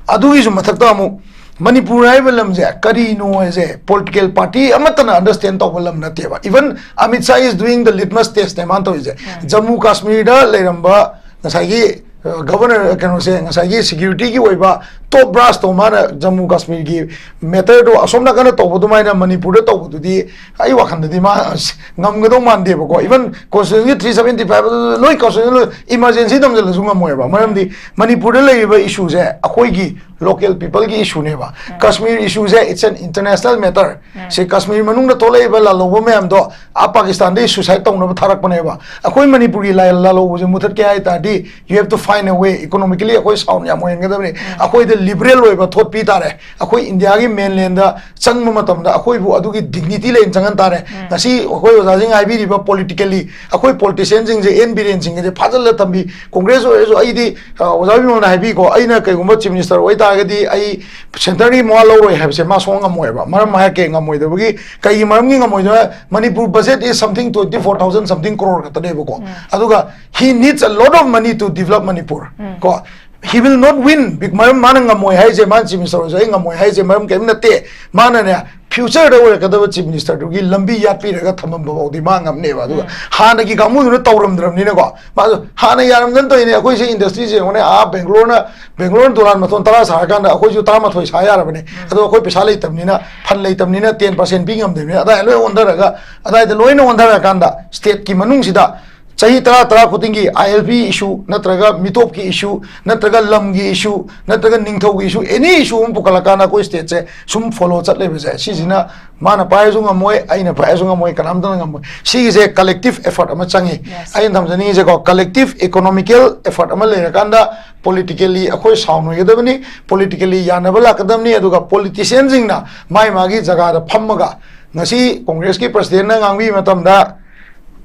ꯑꯗꯨꯒꯤꯁꯨ ꯃꯊꯛꯇ ꯑꯃꯨꯛ ꯃꯅꯤꯄꯨꯔ ꯍꯥꯏꯕ ꯂꯝꯁꯦ ꯀꯔꯤꯅꯣ ꯍꯥꯏꯁꯦ political party ꯑꯃꯠꯇꯅ understand ꯇꯧꯕ ꯂꯝ ꯅꯠꯇꯦꯕ꯫ Even Amit Shah is doing the litmus testꯅꯦ ꯃꯥꯅ ꯇꯧꯔꯤꯁꯦ꯫ ꯖꯝꯃꯨ ꯀꯥꯁꯃꯤꯔꯗ ꯂꯩꯔꯝꯕ ꯉꯁꯥꯏꯒꯤ, ꯑ, governor, ꯀꯩꯅꯣꯁꯦ, ꯉꯁꯥꯏꯒꯤ securityꯒꯤ ꯑꯣꯏꯕ top brassꯇꯣ ꯃꯥꯅ ꯖꯝꯃꯨ ꯀꯥꯁꯃꯤꯔꯒꯤ matterꯗꯣ ꯑꯁꯣꯝ ꯅꯥꯀꯟꯗ ꯇꯧꯕ ꯑꯗꯨꯃꯥꯏꯅ ꯃꯅꯤꯄꯨꯔꯗ ꯇꯧꯕꯗꯨꯗꯤ ꯑꯩ ꯋꯥꯈꯜꯗꯗꯤ ꯃꯥ, ꯑꯁ, ꯉꯝꯒꯗꯧ ꯃꯥꯟꯗꯦꯕꯀꯣ꯫ Even constitutionꯒꯤ three seventy five ꯑꯗꯨ ꯂꯣꯏ constitution ꯂꯣꯏ emergency ꯊꯝꯖꯤꯜꯂꯁꯨ ꯉꯝꯃꯣꯏꯕ꯫ ꯃꯔꯝꯗꯤ ꯃꯅꯤꯄꯨꯔꯗ ꯂꯩꯔꯤꯕ issueꯁꯦ ꯑꯩꯈꯣꯏꯒꯤ local peopleꯒꯤ issueꯅꯦꯕ꯫ Kashmir issueꯁꯦ, it's an international matter. ꯁꯤ ꯀꯥꯁꯃꯤꯔ ꯃꯅꯨꯡꯗ ꯊꯣꯛꯂꯛꯏꯕ ꯂꯥꯜꯍꯧꯕ ꯃꯌꯥꯝꯗꯣ ꯑꯥ ꯄꯥꯀꯤꯁꯇꯥꯟꯗꯒꯤ suicide ꯇꯧꯅꯕ ꯊꯥꯔꯛꯄꯅꯦꯕ꯫ ꯑꯩꯈꯣꯏ ꯃꯅꯤꯄꯨꯔꯒꯤ ꯂꯥꯜ-, ꯂꯥꯜꯍꯧꯕꯁꯦ ꯃꯨꯊꯠꯀꯦ ꯍꯥꯏ ꯇꯥꯔꯗꯤ, you have to find a way, economically ꯑꯩꯈꯣꯏ sound ꯌꯥꯝ ꯑꯣꯏꯍꯟꯒꯗꯕꯅꯤ꯫ ꯑꯩꯈꯣꯏꯗ ꯂꯤꯕꯔꯦꯜ ꯑꯣꯏꯕ ꯊꯣꯠ ꯄꯤ ꯇꯥꯔꯦ꯫ ꯑꯩꯈꯣꯏ ꯏꯟꯗꯤꯌꯥꯒꯤ ꯃꯦꯟꯂꯦꯟꯗ ꯆꯪꯕ ꯃꯇꯝꯗ ꯑꯩꯈꯣꯏꯕꯨ ꯑꯗꯨꯒꯤ ꯗꯤꯒꯅꯤꯇꯤ ꯂꯩꯅ ꯆꯪꯍꯟ ꯇꯥꯔꯦ꯫ ꯉꯁꯤ ꯑꯩꯈꯣꯏ ꯑꯣꯖꯥꯁꯤꯡ ꯍꯥꯏꯕꯤꯔꯤꯕ ꯄꯣꯂꯤꯇꯤꯀꯦꯜꯂꯤ ꯑꯩꯈꯣꯏ ꯄꯣꯂꯤꯇꯤꯁꯤꯌꯟꯁꯤꯡꯁꯦ, ꯑꯦꯟ ꯕꯤꯔꯦꯟꯁꯤꯡꯒꯁꯦ ꯐꯥꯖꯤꯜꯂ ꯊꯝꯕꯤ꯫ ꯀꯣꯡꯒ꯭ꯔꯦꯁ ꯑꯣꯏꯔꯁꯨ ꯑꯩꯗꯤ, ꯑ, ꯑꯣꯖꯥ ꯕꯤꯃꯣꯜꯅ ꯍꯥꯏꯕꯤꯀꯣ, ꯑꯩꯅ ꯀꯩꯒꯨꯝꯕ ꯆꯤꯐ ꯃꯤꯅꯤꯁꯇꯔ ꯑꯣꯏꯇꯥꯔꯒꯗꯤ ꯑꯩ ꯁꯦꯟꯇꯔꯒꯤ ꯃꯋꯥ ꯂꯧꯔꯣꯏ ꯍꯥꯏꯕꯁꯦ ꯃꯥ ꯁꯨꯡꯉꯝ ꯉꯝꯃꯣꯏꯕ꯫ ꯃꯔꯝ ꯍꯥꯏꯔꯛꯀꯦ, ꯉꯝꯃꯣꯏꯗꯕꯒꯤ, ꯀꯩꯒꯤ ꯃꯔꯝꯒꯤ ꯉꯝꯃꯣꯏꯗꯕ? Manipur budget is something twenty four thousand something crore ꯈꯛꯇꯅꯦꯕꯀꯣ꯫ ꯑꯗꯨꯒ he needs a lot of money to develop Manipur ꯀꯣ꯫ He will not win, ꯃꯔꯝ ꯃꯥꯅ ꯉꯝꯃꯣꯏ ꯍꯥꯏꯁꯦ, ꯃꯥꯅ ꯆꯤꯐ ꯃꯤꯅꯤꯁꯇꯔ ꯑꯣꯏꯔꯁꯨ ꯑꯩ ꯉꯝꯃꯣꯏ ꯍꯥꯏꯁꯦ ꯃꯔꯝ ꯀꯔꯤꯝ ꯅꯠꯇꯦ꯫ ꯃꯥꯅꯅꯦ, ꯐ꯭ꯌꯨꯆꯔꯗ ꯑꯣꯏꯔꯛꯀꯗꯕ ꯆꯤꯐ ꯃꯤꯅꯤꯁꯇꯔꯗꯨꯒꯤ ꯂꯝꯕꯤ ꯌꯥꯠꯄꯤꯔꯒ ꯊꯝꯃꯝꯕ ꯐꯥꯎꯗꯤ ꯃꯥ ꯉꯝꯅꯦꯕ꯫ ꯑꯗꯨꯒ ꯍꯥꯟꯅꯒꯤ ꯀꯥꯡꯕꯨꯗꯨꯅ ꯇꯧꯔꯝꯗ꯭ꯔꯕꯅꯤꯅꯀꯣ, ꯃꯥꯁꯨ ꯍꯥꯟꯅ ꯌꯥꯔꯝꯗꯅ ꯇꯧꯔꯤꯅꯦ꯫ ꯑꯩꯈꯣꯏꯁꯦ ꯏꯟꯗꯁꯇ꯭ꯔꯤꯁꯦ ꯌꯦꯡꯉꯨꯅꯦ, ꯑꯥ ꯕꯦꯡꯒ꯭ꯂꯣꯔꯅ, ꯕꯦꯡꯒ꯭ꯂꯣꯔꯅ ꯗꯣꯂꯥꯟ ꯃꯊꯣꯟ ꯇꯔꯥ ꯁꯥꯔꯀꯥꯟꯗ ꯑꯩꯈꯣꯏꯁꯨ ꯇꯔꯥꯃꯥꯊꯣꯏ ꯁꯥ ꯌꯥꯔꯕꯅꯦ꯫ ꯑꯗꯣ ꯑꯩꯈꯣꯏ ꯄꯩꯁꯥ ꯂꯩꯇꯕꯅꯤꯅ, ꯐꯟ ꯂꯩꯇꯕꯅꯤꯅ ꯇꯦꯟ ꯄꯥꯔꯁꯦꯟ ꯄꯤ ꯉꯝꯗꯕꯅꯤꯅ ꯑꯗꯥꯏ ꯂꯣꯏ ꯑꯣꯟꯊꯔꯒ, ꯑꯗꯥꯏꯗ ꯂꯣꯏꯅ ꯑꯣꯟꯊꯔꯀꯥꯟꯗ ꯁ꯭ꯇꯦꯠꯀꯤ ꯃꯅꯨꯡꯁꯤꯗ ꯆꯍꯤ ꯇꯔꯥ, ꯇꯔꯥ ꯈꯨꯗꯤꯡꯒꯤ ꯑꯥꯏ ꯑꯦꯜ ꯄꯤ ꯏꯁꯨ ꯅꯠꯇ꯭ꯔꯒ ꯃꯤꯇꯣꯞꯀꯤ ꯏꯁꯨ ꯅꯠꯇ꯭ꯔꯒ ꯂꯝꯒꯤ ꯏꯁꯨ ꯅꯠꯇ꯭ꯔꯒ ꯅꯤꯡꯊꯧꯒꯤ ꯏꯁꯨ, ꯑꯦꯅꯤ ꯏꯁꯨ ꯑꯃ ꯄꯨꯈꯠꯂꯀꯥꯟꯗ ꯑꯩꯈꯣꯏ ꯁ꯭ꯇꯦꯠꯁꯦ ꯁꯨꯝ ꯐꯣꯂꯣ ꯆꯠ ꯂꯩꯕꯁꯦ, ꯁꯤꯁꯤꯅ ꯃꯥꯅ ꯄꯥꯏꯔꯁꯨ ꯉꯝꯃꯣꯏ, ꯑꯩꯅ ꯄꯥꯏꯔꯁꯨ ꯉꯝꯃꯣꯏ, ꯀꯅꯥꯝꯇꯅ ꯉꯝꯃꯣꯏ꯫ ꯁꯤꯒꯤꯁꯦ ꯀꯂꯦꯛꯇꯤꯞ ꯑꯦꯐꯔꯠ ꯑꯃ ꯆꯪꯉꯤ꯫ ꯑꯩꯅ ꯊꯝꯖꯅꯤꯡꯉꯤꯁꯦꯀꯣ, ꯀꯂꯦꯛꯇꯤꯞ ꯏꯀꯣꯅꯣꯃꯤꯀꯦꯜ ꯑꯦꯐꯔꯠ ꯑꯃ ꯂꯩꯔꯀꯥꯟꯗ ꯄꯣꯂꯤꯇꯤꯀꯦꯜꯂꯤ ꯑꯩꯈꯣꯏ ꯁꯥꯎ ꯅꯣꯏꯒꯗꯕꯅꯤ, ꯄꯣꯂꯤꯇꯤꯀꯦꯜꯂꯤ ꯌꯥꯅꯕ ꯂꯥꯛꯀꯗꯕꯅꯤ꯫ ꯑꯗꯨꯒ ꯄꯣꯂꯤꯇꯤꯁꯤꯌꯟꯁꯤꯡꯅ ꯃꯥꯏ ꯃꯥꯒꯤ ꯖꯒꯥꯗ ꯐꯝꯃꯒ, ꯉꯁꯤ ꯀꯣꯡꯒ꯭ꯔꯦꯁꯀꯤ ꯄ꯭ꯔꯁꯤꯗꯦꯟꯅ ꯉꯥꯡꯕꯤꯕ ꯃꯇꯝꯗ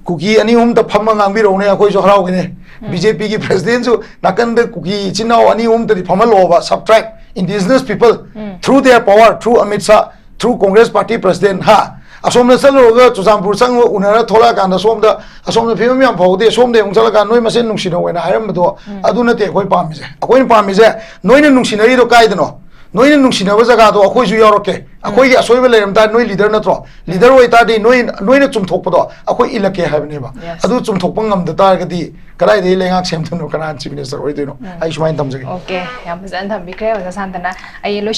ꯀꯨꯀꯤ ꯑꯅꯤ ꯑꯍꯨꯝꯇ ꯐꯝꯃ ꯉꯥꯡꯕꯤꯔꯛꯎꯅꯦ, ꯑꯩꯈꯣꯏꯁꯨ ꯍꯔꯥꯎꯒꯅꯤ꯫ ꯕꯤ ꯖꯦ ꯄꯤꯒꯤ ꯄ꯭ꯔꯁꯤꯗꯦꯟꯁꯨ ꯅꯥꯀꯟꯗ ꯀꯨꯀꯤ ꯏꯆꯤꯟ ꯏꯅꯥꯎ ꯑꯅꯤ ꯑꯍꯨꯝꯇꯗꯤ ꯐꯝꯍꯜꯂꯛꯑꯣꯕ, subtract indigenous people through their power, through Amit Shah, through Congress party president, ꯍꯥ? ꯑꯁꯣꯝꯗ ꯆꯠꯂꯨꯔꯒ ꯆꯨꯔꯆꯥꯟꯄꯨꯔ ꯆꯪꯉꯒ ꯎꯅꯔ ꯊꯣꯛꯂꯛꯑꯀꯥꯟꯗ ꯁꯣꯝꯗ, ꯑꯁꯣꯝꯗ ꯐꯤꯕꯝ ꯌꯥꯝ ꯐꯍꯧꯗꯦ, ꯁꯣꯝꯗ ꯑꯃꯨꯛ ꯆꯠꯂꯀꯥꯟꯗ ꯅꯣꯏ ꯃꯁꯦꯟ ꯅꯨꯡꯁꯤꯅꯧ ꯍꯥꯏꯅ ꯍꯥꯏꯔꯝꯕꯗꯣ, ꯑꯗꯨ ꯅꯠꯇꯦ ꯑꯩꯈꯣꯏꯅ ꯄꯥꯝꯃꯤꯁꯦ꯫ ꯑꯩꯈꯣꯏꯅ ꯄꯥꯝꯃꯤꯁꯦ ꯅꯣꯏꯅ ꯅꯨꯡꯁꯤꯅꯔꯤꯗꯣ ꯀꯥꯏꯗꯅꯣ? ꯅꯣꯏꯅ ꯅꯨꯡꯁꯤꯅꯕ ꯖꯒꯥꯗꯣ ꯑꯩꯈꯣꯏꯁꯨ ꯌꯥꯎꯔꯛꯀꯦ꯫ ꯑꯩꯈꯣꯏꯒꯤ ꯑꯁꯣꯏꯕ ꯂꯩꯔꯝ ꯇꯥꯔꯗꯤ ꯅꯣꯏ ꯂꯤꯗꯔ ꯅꯠꯇ꯭ꯔꯣ? ꯂꯤꯗꯔ ꯑꯣꯏꯇꯥꯔꯗꯤ ꯅꯣꯏ, ꯅꯣꯏꯅ ꯆꯨꯝꯊꯣꯛꯄꯗꯣ ꯑꯩꯈꯣꯏ ꯏꯜꯂꯛꯀꯦ ꯍꯥꯏꯕꯅꯦꯕ꯫ Yes. ꯑꯗꯨ ꯆꯨꯝꯊꯣꯛꯄ ꯉꯝꯗ ꯇꯥꯔꯒꯗꯤ ꯀꯗꯥꯏꯗꯒꯤ ꯂꯩꯉꯥꯛ ꯁꯦꯝꯗꯣꯏꯅꯣ? ꯀꯅꯥꯅ ꯆꯤꯐ ꯃꯤꯅꯤꯁꯇꯔ ꯑꯣꯏꯗꯣꯏꯅꯣ? ꯑꯩ ꯁꯨꯃꯥꯏꯅ ꯊꯝꯖꯒꯦ꯫ ꯑꯣꯀꯦ, ꯌꯥꯝ ꯐꯖꯅ ꯊꯝꯕꯤꯈ꯭ꯔꯦ ꯑꯣꯖꯥ ꯁꯥꯟꯇꯅ꯫ ꯑꯩ ꯂꯣꯏꯁꯤꯟ-